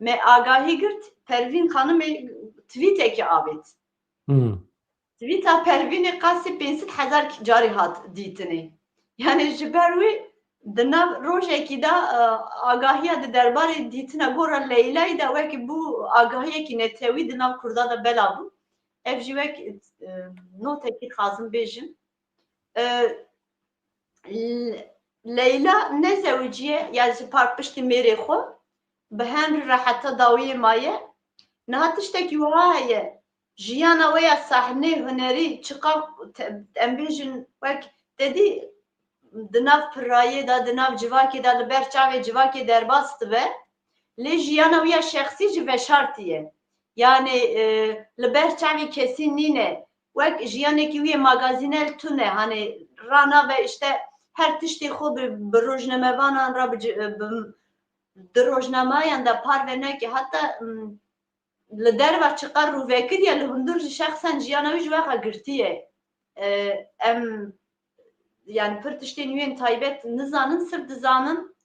me agahî girt, Pervîn xanimê tweetekî avêt. Hmm. Tweeta Pervînê qasî pênc sed hezar carî hat dîtinê. Yani ji ber wî di nav rojekî de, e, agahiya di derbarê dîtina gora Leyla'yê de wekî bû agahiyekî netewî di nav Kurda de bela bû. Ev jî wek, e, notekî dixwazim bêjim. E, L-, Leyla nezewiciye, yani ji par piştî mêrê xwe, bi henrî re heta dawiyê maye. Niha tiştekî wiha heye, jiyana wê ya sahnê hunerî çiqa te-, em bêjin wek te dî di nav pirayê de, di nav civakê de, li ber çavê civakê derbas dibe. Lê jiyana wî ya şexsî jî veşartî ye. Yani, e, li ber çavê kesî nîne. Wek jiyanekî wî yê magazînel tune, hani ranabe işte her tiştê xwe bi, bi rojnamevanan re bi, bi, di rojnameyan de parve neke. Heta, m, li derva çiqar rûvekiriye, li hundir jî şexsen jiyana wî ji we re girtiye. E, em, yani pir tiştên wî yên taybet nizanin, sirf dizanin,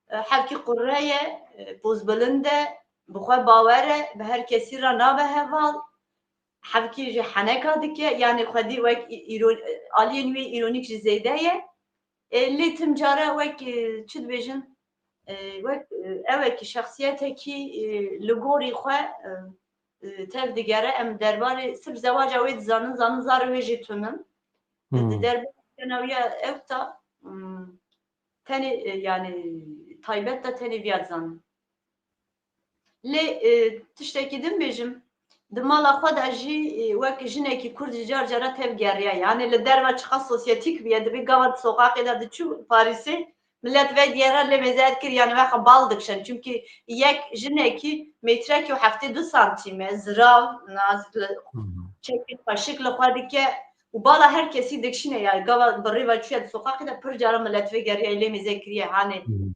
e, hevkî qurre ye, e, pozbilind e, bi xwe bawer e, bi her kesî re nabe heval, hevkî jî heneka dike, yani xwedî wek î-, îro-, aliyên wî îronîk jî zêde ye. E, lê tim care wek, e, çi dibêjin, e, wek, e, ewekî şexsiyetekî, e, li gorî xwe, e, e, tev digere, em derbarê sirf zewaca wê dizanin, zanin zarê wê jî tunin. Di Hmm. derbarê tenawiya ew ta, hmm, tenê, e, yani taybet de tenê viya dizanin. Lê, e, tiştekî din bêjim, di mala xwe de jî, e, wek jinekî kurd jî car cara tev geriyaye. Hani li derva çiqa sosyetîk biye, dibê gava di soqaqê de diçû Parîsê, millet vegere lê mêze dikir, yani vexa bal dikişin. Çimkî yek jinekî metrekî û heftê du santîm e, zirav, nazik li, Hı hı. çekê xweşik li xwe dike û bala her kesî dikişîne. Yani gava bi rê ve çûye di soqaqê de pir cara millet vegeriye lê mêze kiriye, hani Hı hı.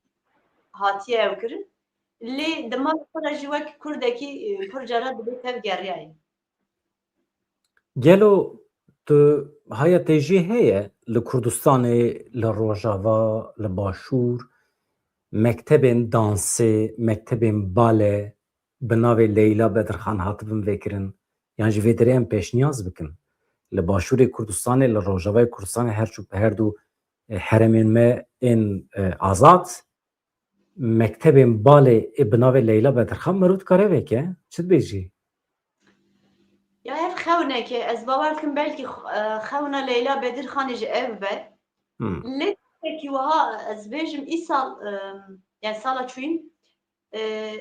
hatiye ew kirin. Lê di mala xwe de jî wek kurdekî, e, pir cara dibê tev geriyayê. Gelo tu haya te jê heye li Kurdistanê, li Rojava, li Başûr, mektebên dansê, mektebên bale bi navê Leyla Bedirxan hatibin vekirin? Yan jî vê derê em pêşniyaz bikin. Li Başûrê Kurdistanê, li Rojavayê Kurdistanê her çû, her du, e, heremên me ên, e, azad, mektebên balê ê bi navê Leyla Bedirxan mirov dikare veke? Çi dibêjî? Ya ev xewneke, ez bawer dikim belkî x-, e, xewna Leyla Bedirxanê ji ev be. Hmm. Lê tiştekî wiha ez bêjim îsal, e, yani sala çûyîn, e,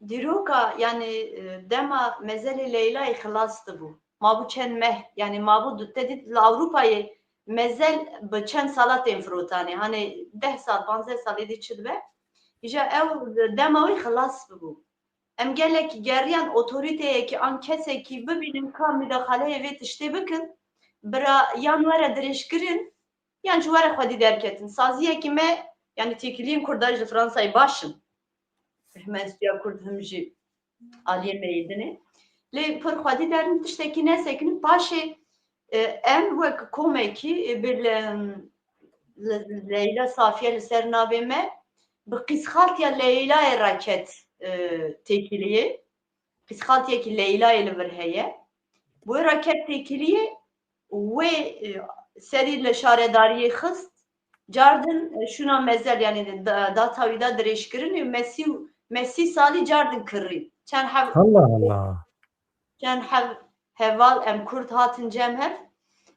dîroka, yani, e, dema mezelê Leylayê xilas dibû. Mabû çend meh, yani mabû du-, te dît li Ewropayê mezel bi çend sala tên firotanê. Hani deh sal, panzdeh sal êdî çi dibe? Îja ew dema wî xilas bibû. Em gelekî geriyan otorîteyekî an kesekî bibînin ka mudaxaleyê vê tiştê bikin, bira yan were dirêjkirin, yan jî were xwedî derketin. Saziyekî me, yanî têkiliyên Kurda ji Fransayê baş in. Him enstitûya Kurd, him jî aliyê meyîdinê. Lê pir xwedî derin, tiştekî nesekinin. Paşê, e, em wek komekî, e, bi Le-, Le-, Leyla Safiye li ser navê me, bi qîzxaltiya Leylayê raket, e, têkiliyê. Qîzxaltiyekî Leylayê li vir heye. Wê raket têkiliyê, wê, e, serî li şaredariyê xist, cardin, e, şûna mezel, yanî da-, data wî da dirêjkirinê, me sî, me sî salî cardin kirrî. Çend hev-, Allah Allah. Çend hev-, heval em Kurd hatin cem hev.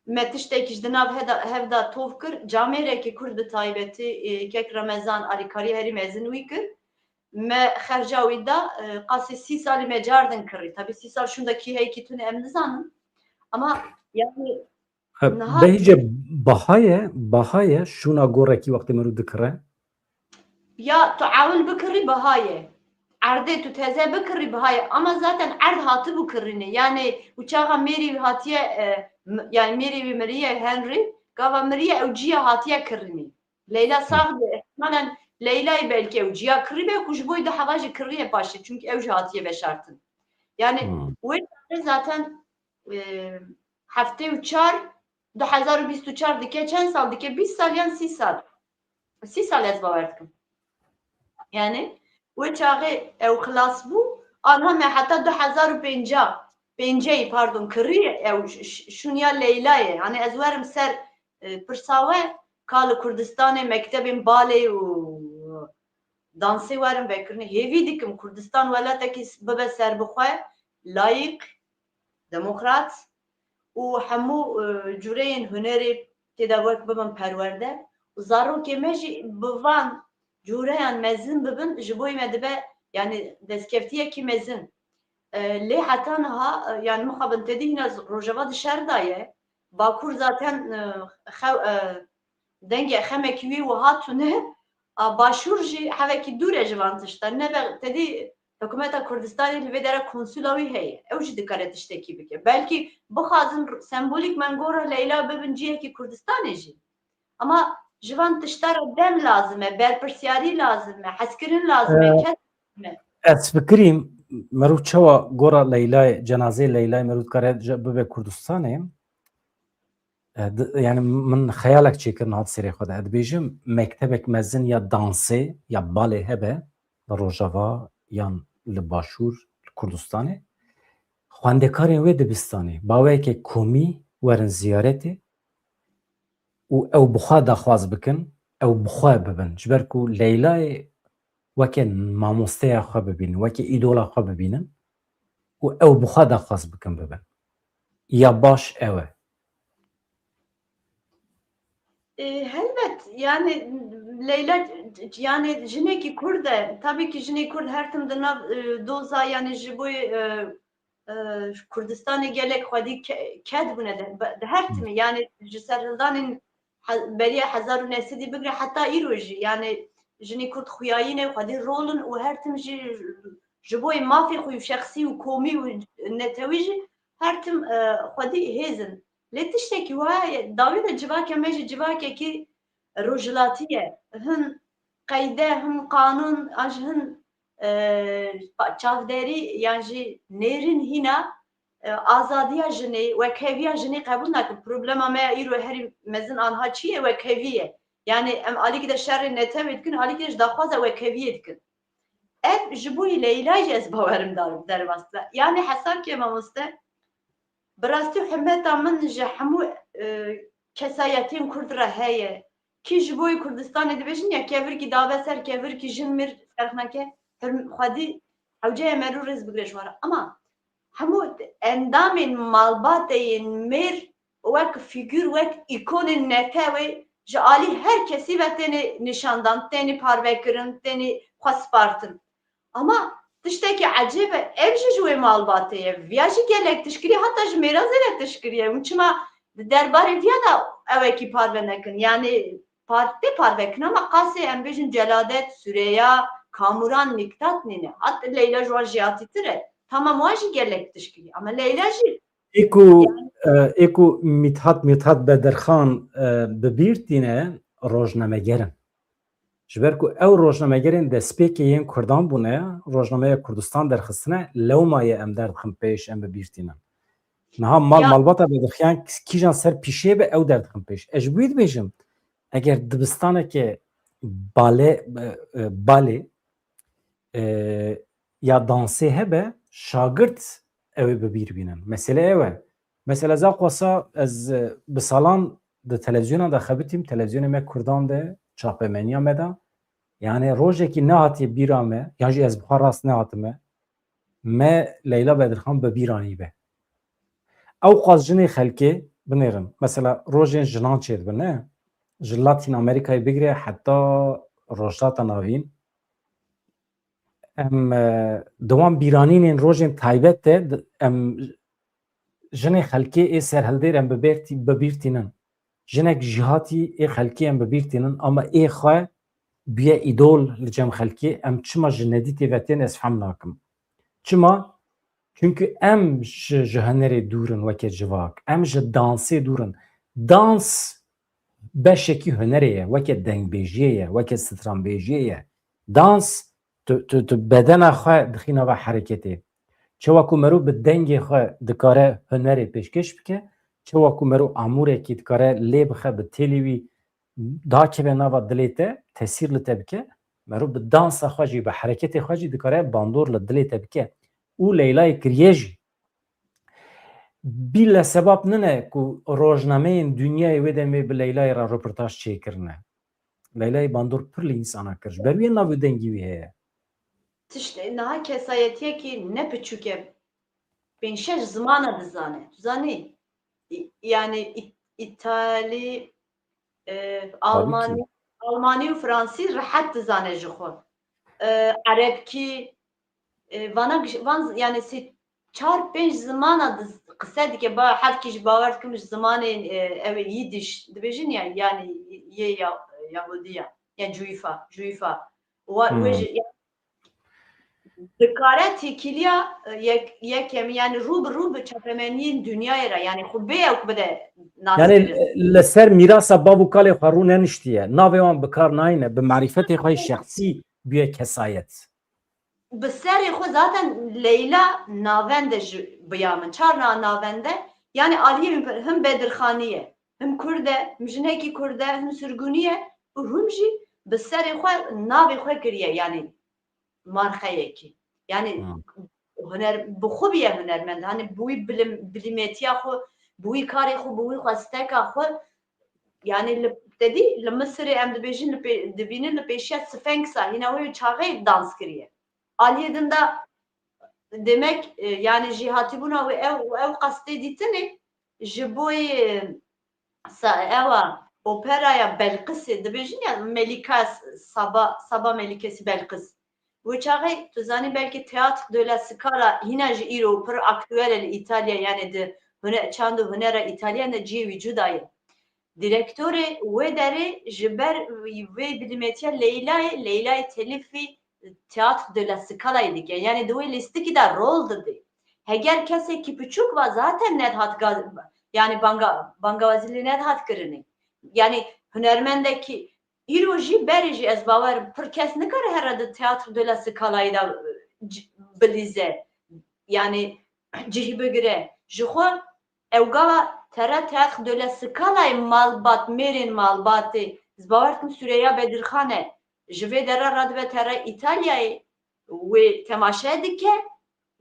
Me tiştekî ji di nav heda-, hev da tov kir. Camêrekî Kurd bi taybetî, e, kek Remezan alîkarî herî mezin wî kir. Me xerca wî da, e, qasê sî salî me cardin kirrî. Tabî sî sal şûnda kî heye kî tune em nizanin. Ama yanî He, niha behîce baha ye, baha ye, şûna gorekî wextê mirû dikire. Ya tu ewil bikirî baha ye. Erdê tu teze bikirî baha ye. Ama zaten erd hatibû kirinê. Yanî û çaxa mêrî wî hatiye, e, m-, yanî mêrî wî miriye Henry, gava miriye ew ciya hatiye kirinê. Leyla sax be, ihtimalen Leyla'yı belki ew ciya kirî be, ku ji bo da heva jî kirî ye paşê, çünkü ew jî hatiye veşartin. Yani Hmm. wê zaten, e, heftê û çar, du hezar û bîst û çar dike çend sal dike? Bîst sal yan sî sal? Sî sal ez bawer dikim. Yani wê çaxê ew xilas bû, anha me heta du hezar û pêncî, pêncî, pardon, kirî ew ş-, ş-, şûniya Leyla'yê. Hani ez werim ser, e, pirsa we, ka li Kurdistanê mektebên balê û dansê werin vekirinê. Hêvî dikim Kurdistan welatekî s-, bibe serbixwe, layîk, demokrat û hemû, e, cûreyên hunerê tê de wek bibin perwerde û zarokê me jî bi van cûreyan mezin bibin, ji bo me dibe, yani destkeftiyekî mezin. E, lê heta niha, e, yani mixabin tedî hîna z-, Rojava di şer de ye. Bakur zaten, e, xew-, e, dengê xemekî wî wiha tune, a Başûr jî hevekî dûr e ji van tiştan. Nebe tedî Hikûmeta Kurdistanê li vê dere konsula wî heye. Ew jî dikare tiştekî bike. Belkî bixwazin sembolîk mengora Leyla bibin cihekî Kurdistanê jî. Ama ji van tişta re dem lazim e, berpirsiyarî lazim e, hezkirin lazim e, Ee, kes lazim e. Ez fikirîm, meriv çawa gora Leylay, cenazeyê Leylay meriv dikare bibe Kurdistanê? E, di-, yani min xeyalek çêkir niha di serê xwe de. Ez dibêjim, mektebek mezin ya dansê ya balê hebe li Rojava yan li Başûr, li Kurdistanê, xwendekarên wê dibistanê, baweyeke komî werin ziyaretê û ew bi xwe daxwaz bikin, ew bi xwe bibin. Ji ber ku Leylayê weke mamosteya xwe bibînin, weke îdola xwe bibînin û ew bi xwe daxwaz bikin bibin. Ya baş ew e. E, helbet, yani Leyla, yani jinekî Kurd e. Tabii ki jinê Kurd her tim di nav, e, doza, yani ji bo, e, e, Kurdistanê gelek xwedî ke-, ked bûne de, be-, di her timî, yani ji serhildanên he-, beriya hezar û neh sedî bigire heta îro jî, yani jinê Kurd xuyayîne xwedî rol in û her tim jî ji bo mafê xwe û şexsî û komî û netewî jî her tim, e, xwedî hêz in. Lê tiştekî wiha ye, dawî de civaka me jî civakekî rojhilatî ye. Hin qeyde, hin qanûn, an jî hin, e, pa-, çavderî yan jî nêrîn hîna, e, azadiya jinê, wekheviya jinê qebûl nakin. Problema me ya îro herî mezin anha çi ye? Wekhevî ye. Yani em alîkî de şerê netewê dikin, alîkî de jî daxwaza wekheviyê dikin. Ev ji bo Leyla jî ez bawerim dar-, derbas dibe. Yani hesab ke mamoste, bi rastî hurmeta min ji hemû, e, kesayetiyên Kurd re heye. Kî ji bo Kurdistanê dibêjin ya kevirkî dabe ser kevirkî, jin mir ferq nake, hurm-, xwedî hewceye me rû rêz bigire ji wan re. Ama hemû endamên malbatê yên mêr wek fîgûr, wek îkonên netewê ji alî her kesî ve têne nîşandan, têne parvekirin, têne xwe spartin. Ama tiştekî ecêb e, ev jî ji wê malbatê ye. Viya jî gelek tişt kiriye, heta ji mêra zêde tişt kiriye. Hûn çima di derbarê viya de ewekî parve nekin? Yani par-, tê parvekin ama qasê em bêjin Celadet, Süreya, Kamuran Miktat nîne. Hat Leyla ji wan jêhatîtir e. Tamam, wan jî gelek tişt kiriye. Ama Leyla jî Ê ku, e, ê ku Mithat, Mithat Bedirxan, e, bi bîr tîne, rojnameger in. Ji ber ku ew rojnamegerên destpêkê yên Kurdan bûne, rojnameya Kurdistan derxistine, lewma ye em derdixin pêş, em bi bîr tînin. Niha mal, Ya. malbata Bedirxiyan kîjan ser pîşê be, ew derdixin pêş. Ez ji bo wî dibêjim, eger dibistaneke bale, e, e, balê, e, ya dansê hebe, şagirt ew ê bi bîr bînin. Mesele ew e. Mesela ez a xwesa ez, e, bi salan di televîzyona de xebitîm, televîzyonê me Kurdan de, çapemeniya me de. Yani rojekî nehatiye bîra me, yan jî ez bi xwe rast nehatime, me Leyla Bedirxan bi bîr anîbe. Ew qas jinê xelkê binêrin. Mesela rojên jinan çêdibin, ne? Ji Latîn Amerîkayê bigire heta Rojhilata Navîn. Em, e, di wan bîranînên rojên taybet de di-, em jinê xelkê ê serhildêr em bi bêr tî-, bi bîr tînin. Jinek jêhatî ê xelkê em bi bîr tînin, ama ê xwe bûye îdol li cem xelkê, em çima ji nedîtê ve tên ez fehm nakim. Çima? Çimkî em ji, ji hunerê dûr in weke civak, em ji dansê dûr in. Dans beşekî hunerê ye, weke dengbêjiyê ye, weke stranbêjiyê ye. Dans, tu, tu, tu bedena xwe dixî nava hereketê. Çawa ku merû bi dengê xwe dikare hunerê pêşkêş bike, çawa ku merû amûrekî dikare lê bixe, bi têlê wî dakeve nava dilê te, tesîr li te bike, merû bi dansa xwe jî, bi hereketê xwe jî dikare bandor li dilê te bike. Û Leylayê kiriye jî. Bîle sebab nine ku rojnameyên dinyayê wê demê bi Leylayê re roportaj çêkirine. Leylayê bandor pir li însana kir. Ji ber wê nav û dengî wî heye. Tişt, niha kesayetiyekî ne piçûk e. Pênc şeş zimana dizane. Tu zanî? Î-, yani Î-, Îtalî, e, Almanî, Almanî û Fransî rehet dizane ji xwe. E, Erebkî, e, vana giş-, van z-, yani sê çar pênc zimana diz-, qise dike. Ba, her kî ji bawer dikim ji zimanê, e, ew ê Yiddiş dibêjin ya, yani yê ya, Yahudiya, ya Cuîfa, Cuîfa. Wa, Hmm. wê ji, ya, dikare têkiliya, e, yek, yekem, yani rû bi rû bi çapemeniyên dinyayê re, yani xwe bê ew bide Yani naskirin. li ser mîrasa bav û kalê xwe rû neniştiye. Navê wan bi kar nayne, bi marîfetê xwe yê şexsî bûye kesayet. Bi serê xwe zaten Leyla navende ji biya min. Çar na navende, yani aliyê min him Bedirxanî ye, him Kurd e, him jinekî Kurd e, him sirgûnî ye û him jî bi serê xwe navê xwe kiriye, yani marxeyekî. Yani Hmm. huner, bi xwe bûye hunermend. Hani bi wî bilim, bilîmetiya xwe, bi wî karê xwe, bi wî xwesteka xwe, yani li, te dî li Misirê em dibêjin, li pê-, dibînin li pêşiya Sfenksa, hîna wê çaxê dans kiriye. Aliyê din de demek, e, yani jêhatîbûna wê ew, ew qas tê dîtinê ji bo yê sa-, ewa operaya Belqisê dibêjin ya Melîka S-, Saba, Saba Melîkesî Belqis. Wê çaxê tu zanî belkî Théâtre de la Scala hîna ji îro pir aktuel e li Îtalya, yani di hune-, çand û hunera Îtalyan de cihê wî cuda ye. Direktorê wê derê ji ber vê bilîmetiya Leylayê, Leylayê telîfî Théâtre de la Scala'yê dike. Yani di wê lîstikî de rol didê. Heger kesekî piçûk va zaten nedihat ga-, yani banga-, bangawazî lê nedihat kirinê. Yani hunermendekî îro jî berê jî ez bawer im pir kes nikare here di Théâtre de la Scala'yê de, e, c-, bilîze. Yani cihî bigire. Ji xwe ew gava tere Théâtre de la Scala'yê malbat, mêrên malbatê, ez bawer dikim Süreyya Bedirxan e. Ji vê dera radibe tere Îtalyayê, wê temaşe dike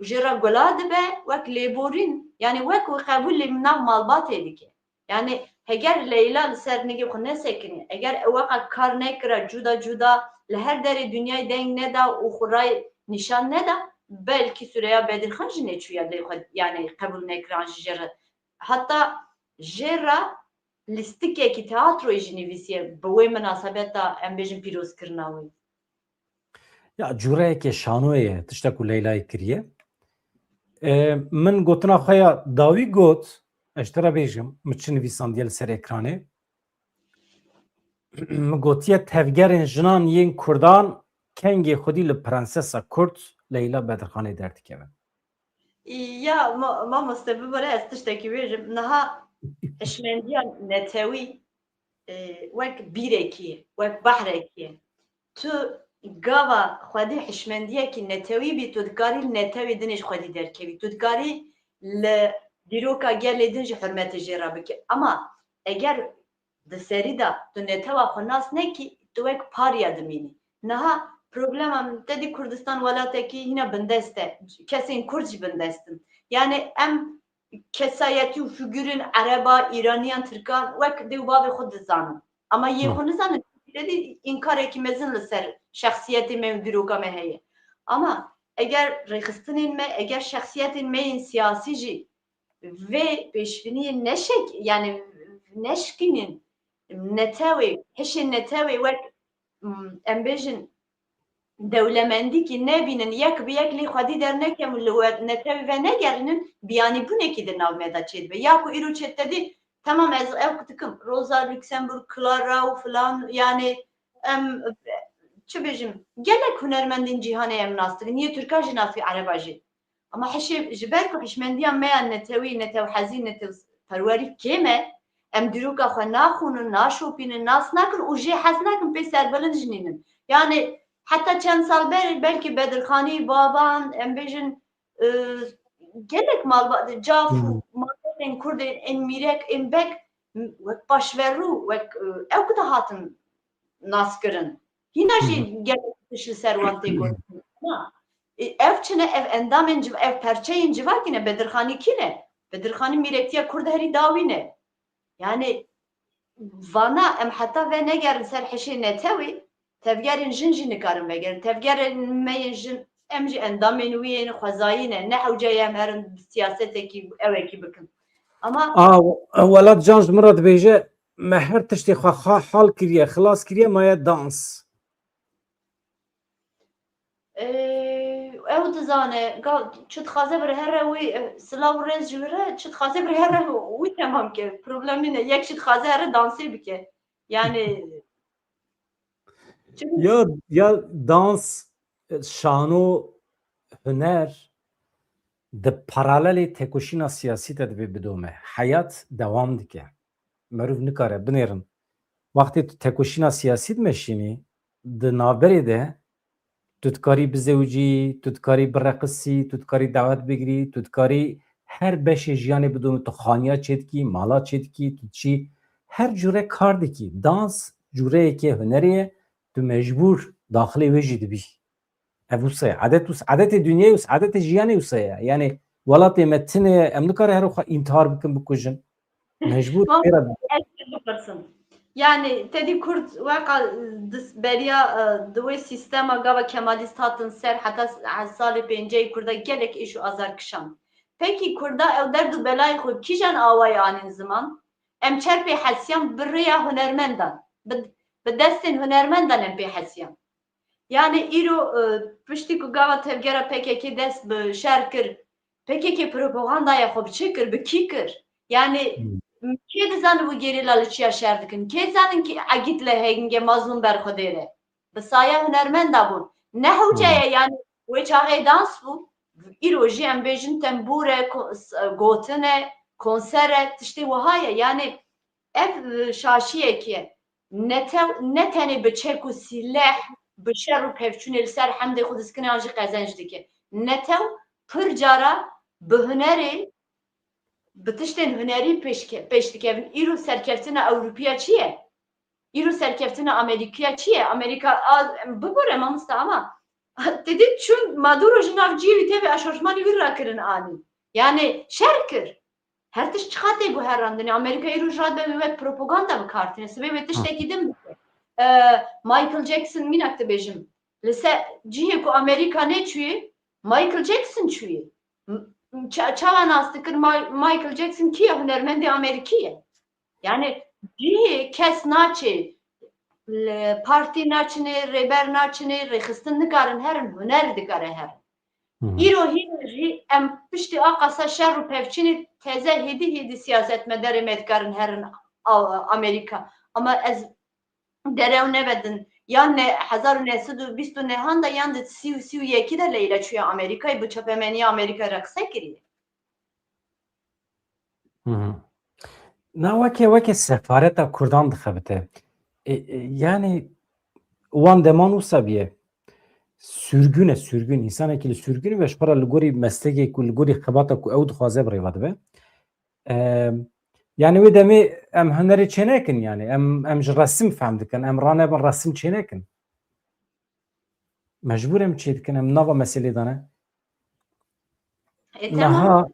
û jê re gula dibe wek lêborîn. Yani wek wî qebûlê nav malbatê dike. Yani heger Leyla li ser nigê xwe nesekinî, eger ew weqa kar nekira cuda cuda, li her derê dinyayê deng neda û xwe rayê nîşan neda, belkî Süreyya Bedirxan jî neçûya lê xwe, yani qebûl nekira an jî jê re. Heta jê re lîstikekî teatroyê jî nivîsiye, bi wê minasebeta em bêjin pîrozkirina wê. Ya, cûreyeke şanoyê ye, tişta ku Leylayê kiriye. E, min gotina xwe ya dawî got, ez ji te re bêjim, min çi nivîsandiye li ser ekranê. Min gotiye tevgerên jinan yên Kurdan kengê xwedî li Prensesa Kurd Leyla Bedirxanê derdikeve. Ya ma-, mamoste, bibore ez tiştekî bêjim. Niha hişmendiya netewî, e, wek bîrekî, wek behrekî. Tu gava xwedî hişmendiyekî netewî bî, tu dikarî li netewê dinê ji xwedî derkevî. Tu dikarî li dîroka gelê din jî hurmetê jê re bikî. Ama eger di serî de tu netewa xwe nas nekî, tu wek parya dimînî. Niha problema min, te dî Kurdistan welatekî hîna bindest e. Kesên Kurd jî bindest in. Yani em kesayetî û figurên Ereba, Îraniyan, Tirkan wek dê û bavê xwe dizanin. Ama yê xwe nizanin, te dî înkarekî mezin li ser şexsiyetê me û dîroka me heye. Ama eger rêxistinên me, eger şexsiyetên me yên siyasî jî vê pêşbîniyê neşek-, yani neşkînin, netewê, hişê netewê wek, m, em bêjin, dewlemendîkî nebînin, yek bi yek lê xwedî dernekevin, li we netewê venegerînin, biyanîbûnekî di nav me de çêdibe. Ya ku îro çêdike dî, temam, ez ew dikim, Rosa Luxemburg, Clara û filan, yani em, çi bêjim, gelek hunermendên cîhanê em nas dikin, yê Tirka jî nas dikin, Ereba jî. Ama hişê, ji ber ku hişmendiya me ya netewî, netewhezî, netewperwerî kêm e, em dîroka xwe naxwînin, naşopînin, nas nakin û jê hez nakin pê serbilind jî nînin. Yani heta çend sal berê belkî Bedirxanî, Baban, em bêjin, e, gelek malba-, caf û malbatên Kurd ên, ên mîrek, ên bek, m-, wek paşverû, wek, e, ew ku dihatin naskirin. Hîna jî gelek tişt li ser wan tê gotin. Na, e, ev çi ne, ev endamên civ-, ev perçeyên civakî ne, Bedirxanî kî ne? Bedirxanî mîrektiya Kurd herî dawî ne. Yani vana em heta venegerin ser hişê netewê, tevgerên jin jî nikarin vegerin. Tevgerên me yên jin, em jî endamên wî yên xwezayî ne. Ne hewce ye em herin bi siyasetekî ewekî bikin. Ama A, welat can ji min re dibêje, me her tiştê xwe xa-, hal kiriye, xilas kiriye, maye dans. Ee, ew dizane, ga-, çi dixwaze bi re here wî, e, silav û rêz ji wî re, çi dixwaze bi re here wî temam ke. Problemî ne. Yek jî dixwaze here dansê bike. Yani, çi Ya, ya dans, şano, huner di paralelê tekoşîna siyasî de divê bidome. Heyat dewam dike. Meriv nikare binêrin. Wextê tu tekoşîna siyasî dimeşînî, di navberê de tu dikarî bizewicî, tu dikarî bireqisî, tu dikarî dawet bigirî, tu dikarî her beşê jiyanê bidomî, tu xaniya çêdikî, mala çêdikî, tu diçî her cure kar dikî. Dans cureyekê hunerê ye, tu mecbûr daxilê wê jî dibî. Ev wisa ye. Edet wisa, edetê dinyayê wisa, edetê jiyanê wisa ye. Yani welatê me tune ye, em nikare her xwe întihar bikin, bikujin. Mecbûr Mam, têra ez pê bipirsim. Yani te dî Kurd weqa dis-, beriya, e, di wê sîstema gava Kemalîst hatin ser heta s-, salê pêncehê Kurda gelek êş û azar kişand. Pekî Kurda ew derd û belayê xwe kîjan awayî anîn ziman? Em çer pê hesiyan? Bi rêya hunermendan, bi, bi destên hunermendan em pê hesiyan. Yani îro, e, piştî ku gava tevgera P K K dest bi şer kir, P K K propagandaya xwe bi çi kir, bi kî kir? Yani Hmm. kê dizane wî gerîla li çiya şer dikin? Kê dizanin ki Egît li hêngê Mazlûm ber xwe dêre? Bi saya hunermenda bûn. Ne hewce ye, yani wê çaxê dans bû. Îro jî em bêjin tembûr e, ko-, s-, gotin e, konser e, tiştê wiha ye. Yani ev, e, şaşiyekê ye. Netew, ne tenê bi çek û sîleh, bi şer û pevçûnê li ser hemdê xwe diskine an jî qezenc dike. Netew pir cara bi hunerê, bi tiştên hunerî pêş ke-, pêş dikevin. Îro serkeftina Ewropiya çi ye? Îro serkeftina Amerîkiya çi ye? Amerîka, a, bibore mamoste ama te dî çûn Maduro ji nav cihê wî tevî aşortmanî wî rakirin anî. Yani şer kir. Her tişt çiqa tê guherandinê. Amerîka îro ji radibe wê wek propaganda bi kar tîne. Sibê wê tiştekî din bike. E, Michael Jackson, mînak dibêjim. Li ser cihê ku Amerîka neçûyê, Michael Jackson çûyê. M-, ça-, çawa nas dikir? Ma-, Michael Jackson kî ye? Hunermendê Amerîkî ye. Yani cihê kes naçê, li partî naçinê, rêber naçinê, rêxistin nikarin herin, huner dikare herin. Hı hı. Îro hîn jî em piştî a qasa şer û pevçînê teze hêdî hêdî siyasetmedarê me dikarin herin A-, Amerîka. Ama ez derew nebedin. Yan ne, hezar û neh sed û bîst û nehan de yan di sî û sî û yekî de Leyla çûye Amerîkayê, bi çapemeniya Amerîkayê re qise kiriye. Hı hı. Na weke, weke sefareta Kurdan dixebite. E, e, yani wan deman wisa biye. Sürgün e, sürgün. Însanekî li sürgün ve ji xwe re li gorî meslekê ku, li gorî xebata ku ew dixwaze bi rêva dibe. E, yani wê demê em hunerê çênekin yani. Em, em ji resim fehm dikin. Em ranebin resim çênekin. Mecbûr em çê dikin. Em nava meselê de ne. E, tamam. Niha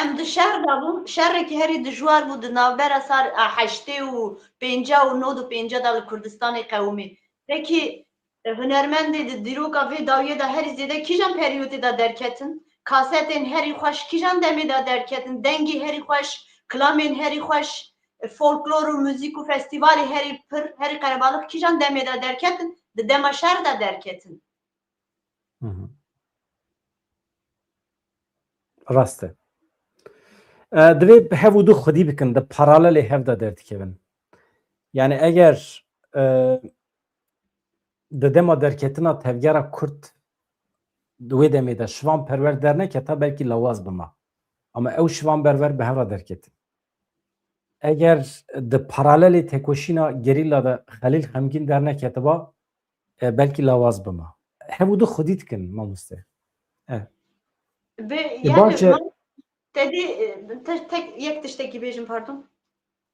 Em di şer de bûn, şerekî herî dijwar bû di navbera sal a heştê û pênca û nod û pênca de li Kurdistanê qewimî. Pekî, e, hunermendê di dîroka vê dawiyê de herî zêde kîjan periyotê de derketin? Kasetên herî xweş kîjan demê de derketin? Dengê herî xweş, kilamên herî xweş, e, folklor û muzîk û festîvalê herî pir, herî qerebalix kîjan demê de derketin? Di dema şer de derketin. Hı hı. Rast e. E, divê hev û du xwedî bikin, di paralelê hev de derdikevin. Yani eger, e, di dema derketina tevgera Kurd di wê demê de Şivan Perwer derneketa, belkî lawaz bima. Ama ew Şivan Perwer bi hev re derketin. Eger di paralelê tekoşîna gerîla de Xelîl Xemgîn derneketiba, e, belkî lawaz bima. Hev û du xwedî dikin, mamoste. E. Bi, E, yani, baş e- ma-, te dî, e, te-, tek yek tiştekî bêjim, pardon.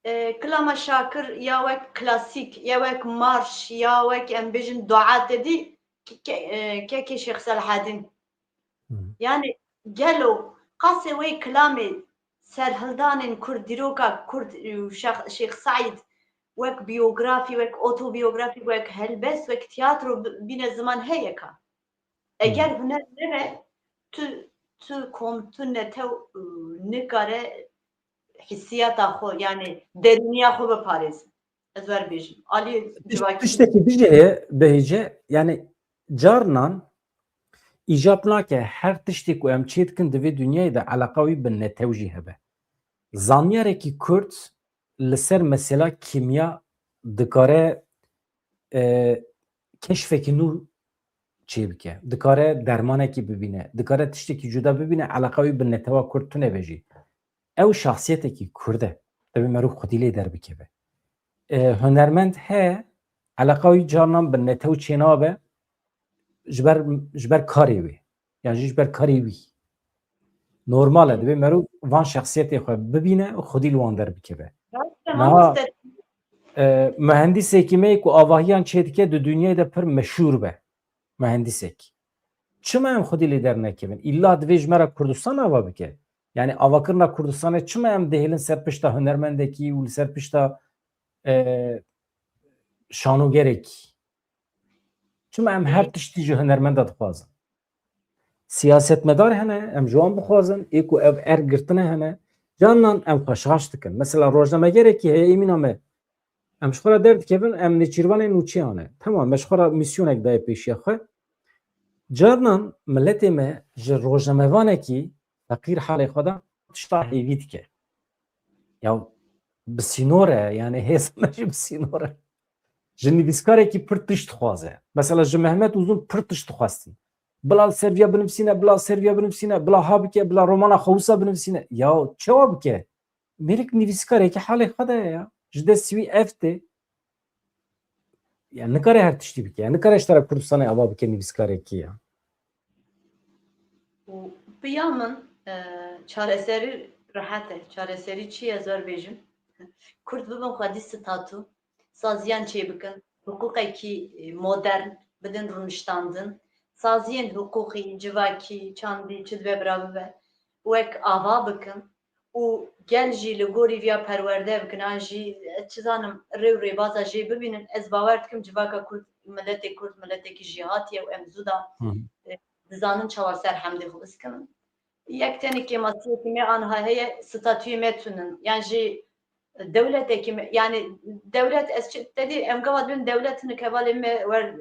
E, kilama Şakir ya wek klasîk, ya wek marş, ya wek, em bêjin, dua te dî ke-, ke-, e, kekê Şêx Selahedîn. Hı. Yani gelo qasê wê kilamê serhildanên Kurd, dîroka Kurd û Şex-, Şêx Seîd wek biyografî, wek otobiyografî, wek helbest, wek tiyatro bi-, bîne ziman heye ka. Eger Hı. huner nebe, tu, tu kom, tu netew, û, nikare hissiyata xwe, yani derûniya xwe biparêze. Ez wer bêjim. Alî Tiş-, civakî. Tiştekî dijî heye, Behîce, yani carnan îcab nake her tiştê ku em çê dikin di vê dinyayê de eleqa wî bi netew jî hebe. Zanyarekî Kurd li ser mesela kîmya dikare, e, keşfekî nû çê bike. Dikare dermanekî bibîne. Dikare tiştekî cuda bibîne, eleqa wî bi netewa Kurd tune be jî. Ew şahsiyetekî Kurd e. Divê merû xwedî lê derbikeve. E, hunermend he, eleqa wî carnan bi netew çênabe ji ber, ji ber karê wê. Yan jî ji ber karê wî. Normal e, divê merû van şexsiyetê xwe bibîne û xwedî li wan derbikeve. Rast e, Niha, mamoste. E, mühendîsekî me yê ku avahiyan çê dike, di dinyayê de pir meşhûr be. Mühendîsek. Çima em xwedî lê dernekevin? Îlla divê ji me re Kurdistan ava bike. Yani avakirina Kurdistanê çima em dihêlin ser pişta hunermendekî û li ser pişta, e, şanogerekî? Çima em her tiştî ji hunermenda dixwazin? Siyasetmedar hene, em ji wan bixwazin, ê ku ev erk girtine hene. Carnan em xwe şaş dikin. Mesela rojnamegerekî heye, ê mîna me, em ji xwe re derdikevin, em nêçîrvanê nûçeyan e. Tamam, me ji xwe re mîsyonek daye pêşiya xwe. Carnan miletê me ji rojnamevanekî feqîr halê xwe de tişta hêvî dike. Ya bi sînor e, yani hêz me jî bi sînor e. Ji nivîskarekî pir tişt dixwaze. Mesela ji Mehmet Uzun pir tişt dixwestin. Bila li ser viya binivîsîne, bila li ser viya binivîsîne, bila ha bike, bila romana xwe wisa binivîsîne. Ya çawa bike? Mêrik nivîskarekî halê xwe de ye ya. Ji destî wî ev tê. Ya nikare her tiştî bike. Ya nikare ji te re Kurdistanê ava bike nivîskarekî ya. Û piya min, e, çareserî rehet e. Çareserî çi ye, ez wer bêjim. Kurd bibin xwedî statû, saziyan çêbikin, hiqûqekî, e, modern bidin rûniştandin, saziyên hiqûqî, civakî, çandî, çi dibe bira bibe, wek ava bikin û gel jî li gorî viya perwerde bikin, an jî, ez çi zanim, rê û rêbaza jê bibînin. Ez bawer dikim civaka Kurd, miletê Kurd, miletekî jêhatî ye û em zû da, Hı hı. e, dizanin çawa ser hemdê xwe biskinin. Yek tenê kêmasiyekî me aniha heye, statuyê me tune in. Yan jî dewletekî me, yani dewlet, ez çi, te dî em gava dibin dewlet hinek hevalên me wer,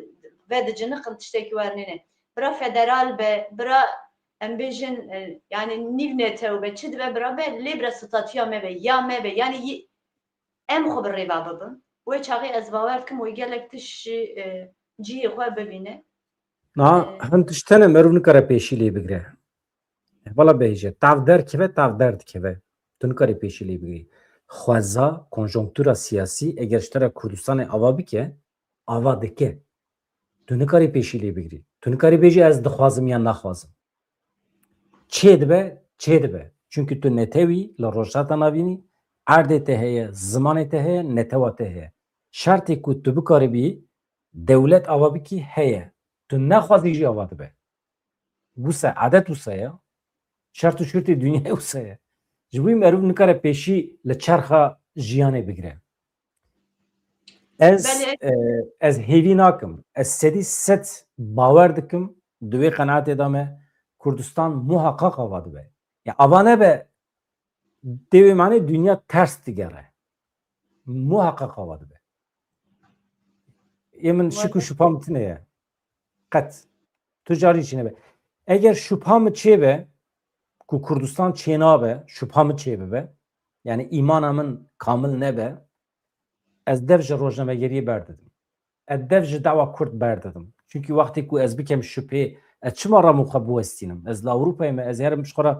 vediciniqin, tiştekî wernîne. Bira federal be, bira em bêjin, e, yani nîv netew be, çi dibe bira be, lê bira statuya me be, ya me be. Yani yî-, em xwe bi rêva bibin. Wê çaxê ez bawer dikim wê gelek tişt jî, e, cihê xwe bibîne. Na, hin tişt hene meriv nikare pêşî lê bigire. Hevala bêje, tav derkeve, tav derdikeve. Tu nikarî pêşî lê bigirî. Xweza, konjonktura siyasî, eger ji te re Kurdistanê ava bike, ava dike. Tu nikarî pêşî lê bigirî. Tu nikarî bêjî ez dixwazim yan naxwazim. Çê dibe, çê dibe. Çunkî tu netewî li Rojhilata Navînî, erdê te heye, zimanê te heye, netewa te heye. Şertê ku tu bikaribî dewlet ava bikî heye. Tu nexwazî jî ava dibe. Wisa, edet wisa ye. Şert û şurtê dinyayê wisa ye. Ji bo wî meriv nikare pêşî li çerxa jiyanê bigire. Ez, Belê. e, ez hêvî nakim. Ez sedî sed bawer dikim, di wê qenaetê de me Kurdistan muhaqqaq ava dibe. Ya ava nebe, dê wê manê dinya ters digere. Muhaqqaq ava dibe. Ê min şik û şupa min tune ye. Qet. Tu carî çi nebe. Eger şupa min çêbe, ku Kurdistan çênabe, şupa min çêbibe, yani îmana min kamil nebe, ez dev ji rojnamegeriyê berdidim. Ez dev ji dawa Kurd berdidim. Çunkî wextê ku ez bikem şupê, ez çima ram û xwe biwestînim? Ez li Ewropayê me, ez herim ji xwe re,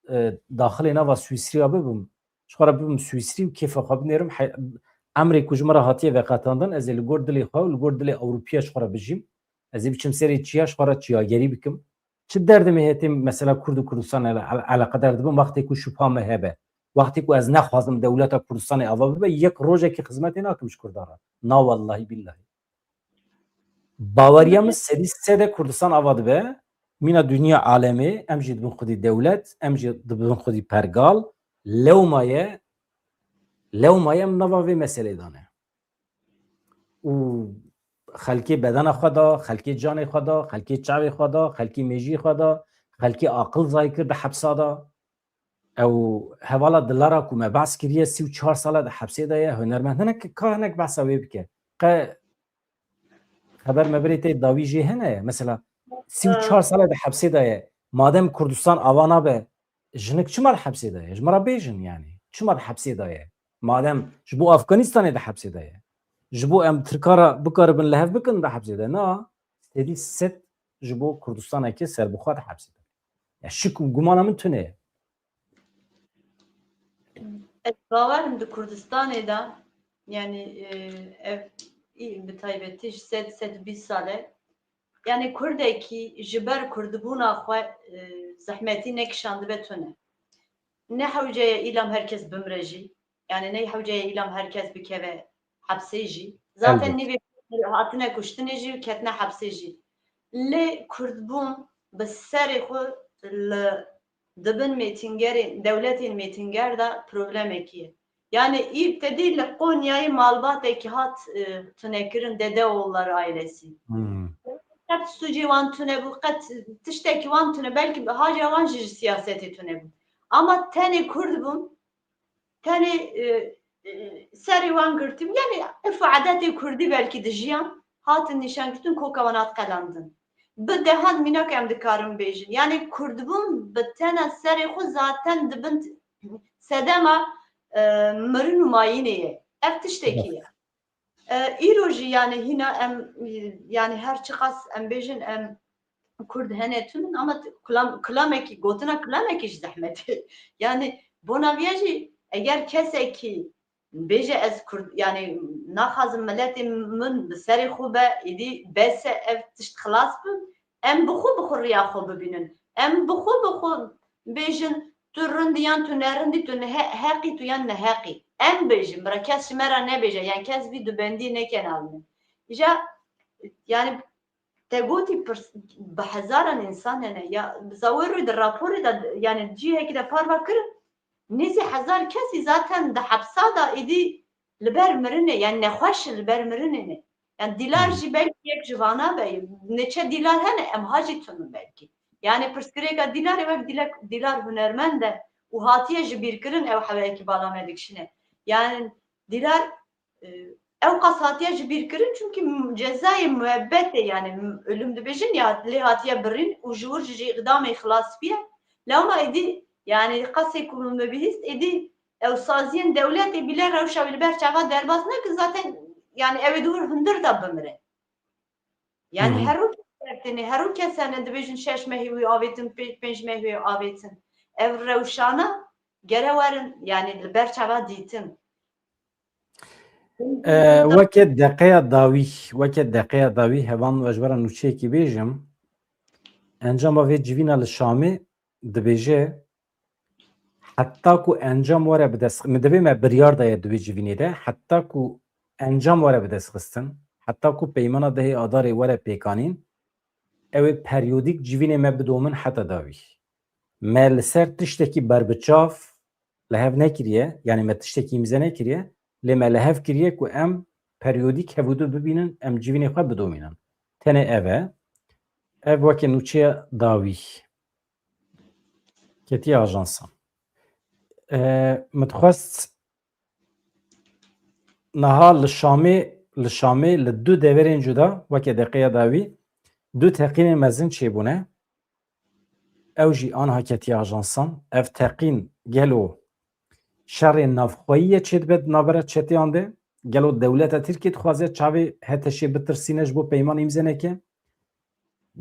e, daxilê nava Swîsriya bibim. Ji xwe re bibim Swîsrî û kêfa xwe binêrim. He-, emrê ku ji min re hatiye veqetandin, ez ê li gor dilê xwe û li gor dilê Ewropiya ji xwe re bijîm. Ez ê biçim serê çiya, ji xwe re çiyagerî bikim. Çi derdimê heye têm mesela Kurd û Kurdistan ele-, ele-, eleqedar dibim wextê ku şupa me hebe. Wextê ku ez nexwazim dewleta Kurdistanê ava bibe, yek rojekî xizmetê nakim ji Kurdan re. Na wellahî billahî. Baweriya min sedî sede Kurdistan ava dibe, mîna dinya alemê, em jî dibin xwedî dewlet, em jî dibin xwedî pergal, lewma ye, lewma ye em nava vê meselê de ne. Û xelkê bedena xwe da, xelkê canê xwe da, xelkê çavê xwe da, xelkê mêjiyê xwe da, xelkê aqil zay kir di hepsa da. Ew hevala Dilara ku me behs kiriye, sî û çar sal e di hepsê de ye, hunermend. Hinek ka hinek behsa wê bike. Qe xeber me birê tê dawî jê hene ye. Mesela sî û çar sal e di hepsê de ye. Madem Kurdistan ava nabe, jinik çima di hepsê de ye? Ji min re bêjin yani. Çima di hepsê de ye? Madem ji bo Afganistanê di hepsê de ye. Ji bo em Tirka re bikaribin li hev bikin di hepsê de. Na, sedî sed ji bo Kurdistaneke serbixwe di hepsê de. Ya şik û gumana min tune ye. Ez bawerim di Kurdistanê de, yani, e, ev, î, bi taybetî ji sed, sed û bîst sal e, yani Kurdekî ji ber Kurdbûna xwe, e, zehmetî nekişandibe tune. Ne hewce ye îlam her kes bimre jî, yani ne hewce ye îlam her kes bikeve hepsê jî. Zaten Elbet. Nîvê hatine kuştinê jî û ketine hepsê jî. Lê Kurdbûn bi serê xwe li dibin mêtingerê, dewletên mêtinger de problemekî ye. Yani î te dî li Qonyayê malbatekî hat, e, tunekirin, Dedeoğulları ailesi. Hmm. Qet sûcê wan tune bû, qet tiştekî wan tune, belkî haca wan jî ji siyasetê tune bû. Ama tenê Kurd bûn, tenê, e, e, serê wan girtî bû. Yani îf û edetê Kurdî belkî dijiyan, hatin nîşan girtin, koka wan hat qelandin. Bi dehan mînak em dikarin bêjin. Yani Kurdbûn bi tena serê xwe zaten dibin sedema, e, mirin û mayînê ye. Ev tiştekî ye. E, îro jî yani hîna em, yani her çiqas em bêjin em Kurd hene tune in ama t-, kulam-, kulamekî, gotina kulamekî ji zehmet e. Yani bona viya jî eger kesekî bêje ez Kurd, yani naxwazim miletê min bi serê xwe be, êdî bes e ev tişt xilas bin, em bi xwe bi xwe riya xwe bibînin. Em bi xwe bi xwe bêjin tu rind î yan tu nerind î, tu nehe-, heq î tu yan neheq î. Em bêjin, bira kes ji me re nebêje, yan kes vî dubendiyê neke navînin. Îja, yani te gotî pirs-, bi hezaran însan hene. Ya, bi zawê rû di raporê de, yani cihekî de parve kirin, nêzî hezar kesî zaten di hepsa de êdî li ber mirinê, yani nexweş li ber mirinê ne. Yani Dîlar jî belkî yek ji vana be, neçe Dîlar hene, em ha jî tune belkî. Yani pirsgirêka Dîlarê wek Dîlek-, Dîlar hunermend e û hatiye ji bîr kirin ew hewayekî bala me dikişîne. Yani Dîlar, e, ew qas hatiye ji bîr kirin, çunkî m-, cezayê muebbetê, yani m-, ölüm dibêjin ya, lê hatiye birîn û ji wir ji îqdamê xilas biye. Lewma êdî, yani qasê ku min bihîst, êdî Ew saziyên dewletê bîle rewşa wî li ber çava derbas nekin, zaten yani ew ê di wir hundir de bimire. Yani Hı hı. herû kes dertêne, herû kes hene dibêjin şeş mehî wî avêtin, pê-, pênc mehî wî avêtin. Ev rewşana gere werin, yani li ber çava dîtin. E, weke deqeya dawî, weke deqeya dawî hevan ez ji we re nûçeyekî bêjim. Encama vê civîna li Şamê dibêje, heta ku encam were bi dest, min divê me biryar daye di wê civînê de, heta ku encam were bi dest xistin, heta ku peymana dehê Adarê were pêkanîn, ew ê periyodîk civînê me bidomin heta dawî. Me li ser tiştekî berbiçav li hev nekiriye, yani me tiştekî îmze nekiriye, lê me li hev kiriye ku em periyodîk hevûdu bibînin, em civînê xwe bidomînin. Tenê ev e. Ev weke nûçeya dawî. Ketiye ajansan. E, min dixwest niha li Şamê, li Şamê li du deverên cuda, weke deqeya dawî, du teqînên mezin çêbûne. Ew jî anha ketiye ajansan. Ev teqîn gelo şerê navxweyî ye çêdibe di navbera çeteyan de? Gelo dewleta Tirkiyê dixwaze çavê HTŞ'ê bitirsîne ji bo peyman îmze neke?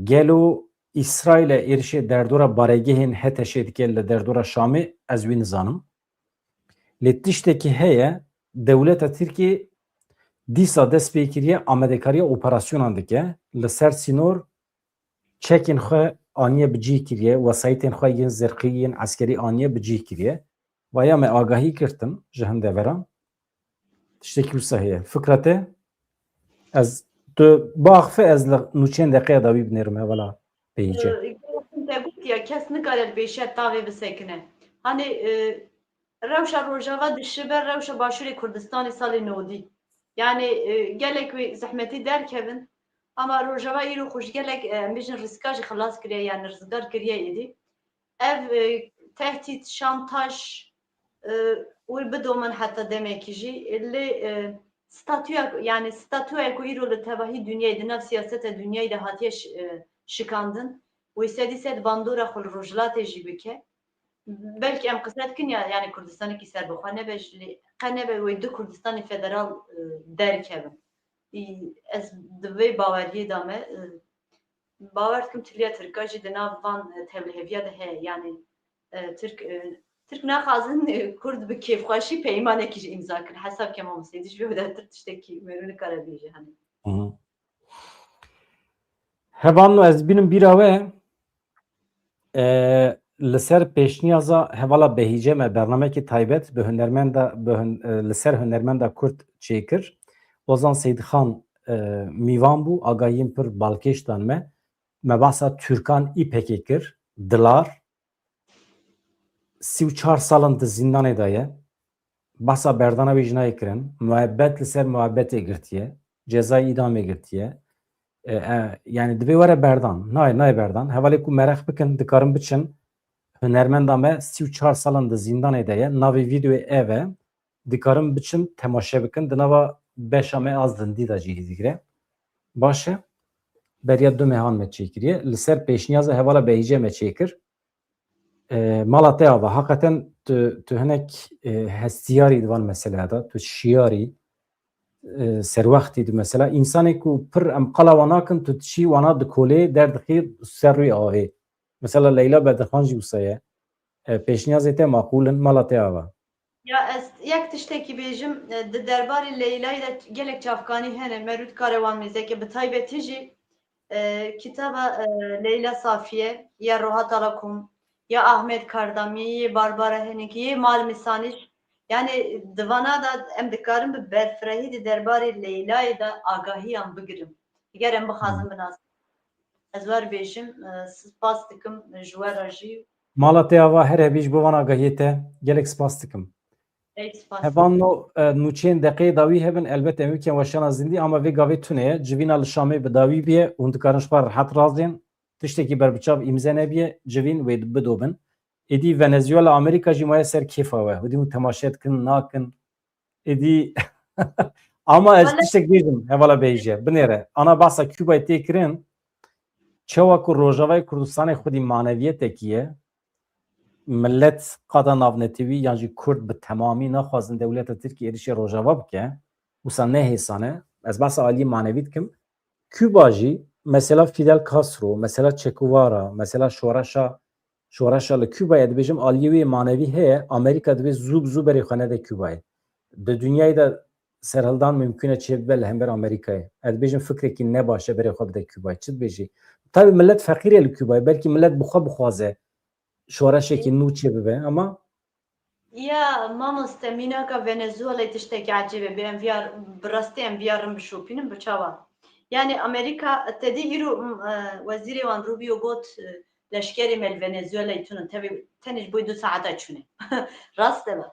Gelo Îsraîlê êrişê derdora baregehên HTŞ'ê dike li derdora Şamê? Ez wî nizanim. Lê tiştekî heye, dewleta Tirkiyê dîsa dest pê kiriye, amadekariya operasyonan dike. Li ser sînor çekên xwe aniye bi cih kiriye, wesayîtên xwe yên zirqî, yên eskerî aniye bi cih kiriye. Vaya me agahî girtin ji hin deveran. Tiştekî wisa heye. Fikra te? Ez, tu biaxife ez li nûçeyên deqeya dawî binêrim hevala Beyîce. Ee, te got ya kes nikare li pêşiya tavê bisekine. Hani, e, rewşa Rojava dişibe rewşa Başûrê Kurdistanê salê nodî. Yani, e, gelek wê zehmetî derkevin. Ama Rojava îro xwe ji gelek, e, em bêjin rîska jî xilas kiriye, yani rizgar kiriye êdî. Ev, e, tehdît, şantaj, e, wê bidomin heta demekî jî. Lê, e, statûya, yani statûya ku îro li tevahî dinyayê, di nav siyaseta dinyayê de hatiye şi-, e, şikandin, wê sedî sed bandora xwe li Rojhilatê jî bike. Belkî em qise dikin ya, yani Kurdistanekî serbixwe nebe jî, lê qe nebe wê du Kurdistanê federal, e, derkevin. Î, ez di vê baweriyê de me, e, bawer dikim tiliya Tirka jî di nav van, e, tevliheviya de heye. Yani, e, Tirk, e, Tirk naxwazin, e, Kurd bi kêfxweşî peymanekî jî îmza kin. Hesab ke mamoste dî ji vê wêdetir tiştekî mêrû nikare bêje, hani. Hı hı. Hevalno ez bînim bîra we, e, li ser pêşniyaza hevala Behîce me bernamekî taybet bi hunermenda, bi hun-, e, li ser hunermenda Kurd çêkir. Ozan Seydxan, e, mîvan bû, agahiyên pir balkêş dan me. Me behsa Türkan İpek'ê kir, Dilar. Sî û çar salan di zîndanê de ye. Behsa berdana wê jî nayê kirin. Muebbet li ser muebbetê girtiye. Cezayê îdamê girtiye. E, e, yani divê were berdan. Nayê, nayê berdan. Hevalê ku mereq bikin, dikarin biçin. Hunermenda me sî û çar salan di zîndanê de ye. Navê vîdeoyê ev e. Dikarin biçin, temaşe bikin. Di nava beşa me a zindî de jî hîs digire. Baş e. Beriya du mehan me çêkiriye. Li ser pêşniyaza hevala Behîce me çêkir. E, mala te ava. Heqeten tu, tu hinek, e, hestiyarî di van meseleya de. Tu şiyarî, e, serwextî di mesela. Însanê ku pir em qala wan nakin, tu diçî wana dikolê, derdixî ser rûyê avê. Mesela Leyla Bedirxan jî wisa ye. E, pêşniyazê te maqûl in, mala te ava. Ya ez yek tiştekî bêjim, e, di derbarê Leyla'yê de gelek çavkanî hene, me rû dikare wan mêzeke, bi taybetî jî, e, kitaba, e, Leyla Safiye, ya Rohat Alakum, ya Ahmet Kardami, ya Barbara Hennig, ya Mal Misaniş. Yani di vana da em dikarin bi berfirehî di derbarê Leyla'yê de agahiyan bigirin. Ger em bixwazin binasin. Ez wer bêjim, e, spas dikim ji we re jî. Mala te ava, her hebî ji bo van agahiyê te. Gelek spas dikim. Gelek spas. Hevalno, e, nûçeyên deqeyê dawî hebin, elbet em wê bikin weşana zindî, ama vê gavê tune ye. Civîna li Şamê bi dawî bûye, hûn dikarin ji xwe rehet razên. Tiştekî berbiçav îmze nebûye, civîn wê bidobin. Êdî Venezuela, Amerîka jî maye ser kêfa we. Hûdî hûn temaşe dikin, nakin. Êdî ama ez tiştek bêjim, hevala Behîce, binêre. Ana behsa Cubayê tê kirin, çawa ku Rojavayê Kurdistanê xwedî maneviyetekî ye, millet qada navnetewî yan jî Kurd bi temamî naxwazin dewleta Tirkiyê êrişê Rojava bike, wisa ne hêsan e. Ez behsa aliyê manevî dikim. Kuba jî, mesela Fidel Castro, mesela Che Guevara, mesela şoreşa, şoreşa li Kubayê, dibêjim aliyê wê manevî heye, Amerîka divê zû bi zû berê xwe nede Kubayê. Di dinyayê de serhildan mimkun e çêbibe li hember Amerîkayê. Ez dibêjim fikrekî ne baş e berê xwe bide Kubayê. Çi dibêjî? Tabî millet feqîr e li Kubayê. Belkî millet bi xwe bixwaze şoreşekî nû çêbibe ama Ya mamoste, mînaka Venezuelay tiştekî ecêb e, bi em viya, bi rastî em viya rin bişopînin, bi çawa? Yani Amerîka, te dî îro, m, e, wezîrê wan Rubio got, e, leşkerê me li Venezuelay tune, tevî tenê ji bo du saeta çûne. Rast e be.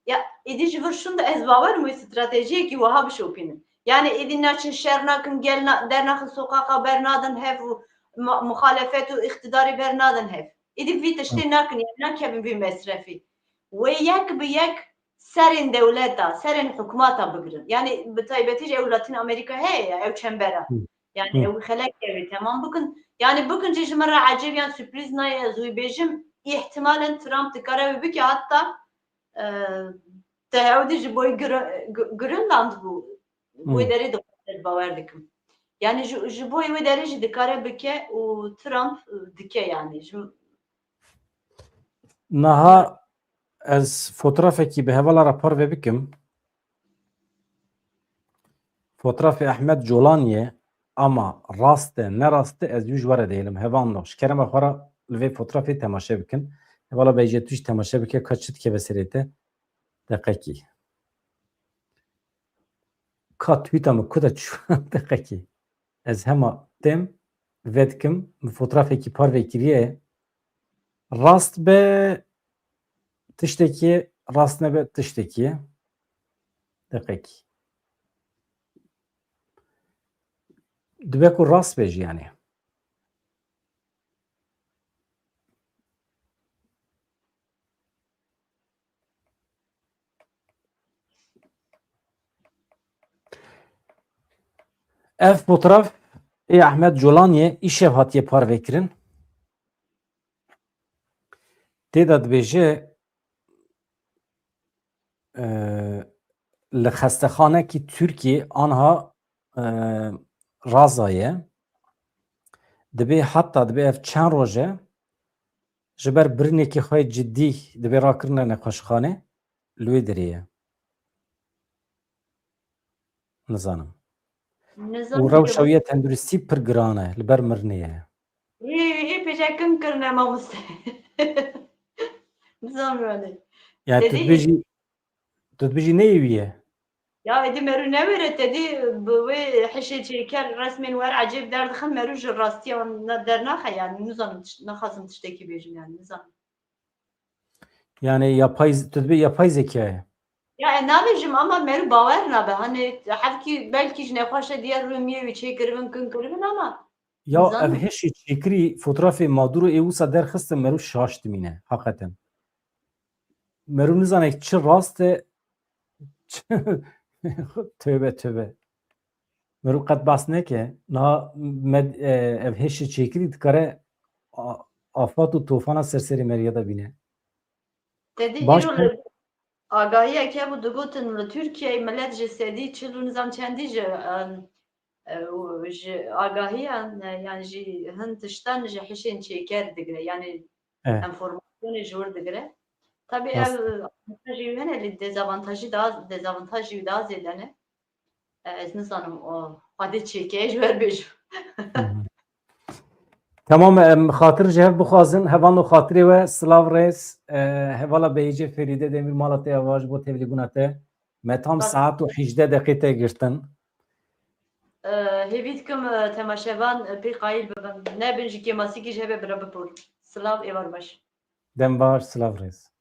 Ya, êdî ji vir şûnde ez bawer im wê stratejiyekî wiha bişopînin. Yani êdî naçin şer nakin, gel na-, dernaxin soqaqa bernadin hev û mu-, muxalefet û îqtidarê bernadin hev. Êdî vî tiştê nakin, yani nakevin vî mesrefî. Wê yek bi yek serên dewleta, serên hikûmata bigirin. Yani bi taybetî jî ew Latîn Amerîka heye ya, ew çembera. Yani ew xelek ew ê temam bikin. Yani bikin jî ji min re ecêb yan sürpriz nayê, ez wî bêjim, îhtimalen Trump dikare wî bike, hatta, e, te ew dî ji bo Gr-, Gr-, Greenland bû. Wê derê dixwaze, ez bawer dikim. Yani ji, ji bo wê derê jî dikare bike û Trump, e, dike yani. Ji Niha ez fotoğrafekî bi hevala re parve bikim. Fotoğrafê Ehmed Colaniyê, ama rast e, ne rast e, ez wî ji we re dihêlim. Hevalno, ji kerema xwe re li vê fotoğrafê temaşe bikin. Hevala bêje tu jî temaşe bike, ka çi dikeve serê te. Deqekî. Ka tweeta min ku de çû? Deqekî. Ez hema têm vedikim, min fotoğrafekî parve kiriye. Rast be tiştekî, rast nebe tiştekî. Deqekî. Dibe ku rast be jî yani. Ev fotoğraf ê Ahmet Colaniyê îşev hatiye parvekirin. Tê de dibêje, e, li xestexanekî Tirkiyê anha, e, razaye. Dibê heta dibê ev çend roj e ji ber birinekî xwe yê cidî dibê rakirine nexweşxane, li wê derê ye. Nizanim. Nizanim Û rewşa wî ye tenduristî pir giran e, li ber mirinê ye. Wî, wî pêşe kin kirine mamoste. Nizanim yani. Yani tu Dedi dibêjî, tu dibêjî neyê wî ye? Ya êdî meru newêre te dî bi wê hişê çêker resmên wer ecêb derdixin, meru ji rastiya wan ne-, dernaxe yani, nizanim tişt-, naxwazim tiştekî bêjim yani, nizanim. Yani yapay z-, tu dibê yapay zekaya ye. Ya ez nabêjim ama meru bawer nabe. Hani hevkî belkî ji nexweşe diye rûmiyê wî çêkiribin, kin kiribin ama Ya ev nizanim. Hişê çêkirî fotoğrafê Maduro ê wisa derxistin meru şaş dimîne. Heqeten. Meru nizane çi rast e, çi, tövbe tövbe. Mero qet behs neke. Niha med-, e, ev hişê çêkirî dikare a-, afat û tofana ser serê meriya de bîne. Te dî Baş îro be. Li agahiyek hebû, digotin li Tirkiyeyê milet ji sedî çil û nizam çendî ji, em, e, û ji agahiyan, e, yan jî hin tiştan ji hişên çêker digire. Yani E. Enfôrmasyonê ji wir digire. Tabî Rast. Ev avantajê wî hene, lê dezavantajî daha, dezavantajî wî daha zêde ne. E, ez nizanim o xwedê çêkeye ji wer bêjim. Hı hı. Tamam, em, xatir ji hev bixwazin, hevalno xatirê we, silav rêz, e, hevala Beyîcê Ferîde Demîr mala te ava ji bo tevlîbûna te. Me tam Bak. Saet û hejdeh deqê te girtin. E, hêvî dikim, e, temaşevan, e, pê qayîl bibin. Nebin ji kêmasîkî ji hevê bire bipor. Silav, êvar baş. Dem baş, silav rêz.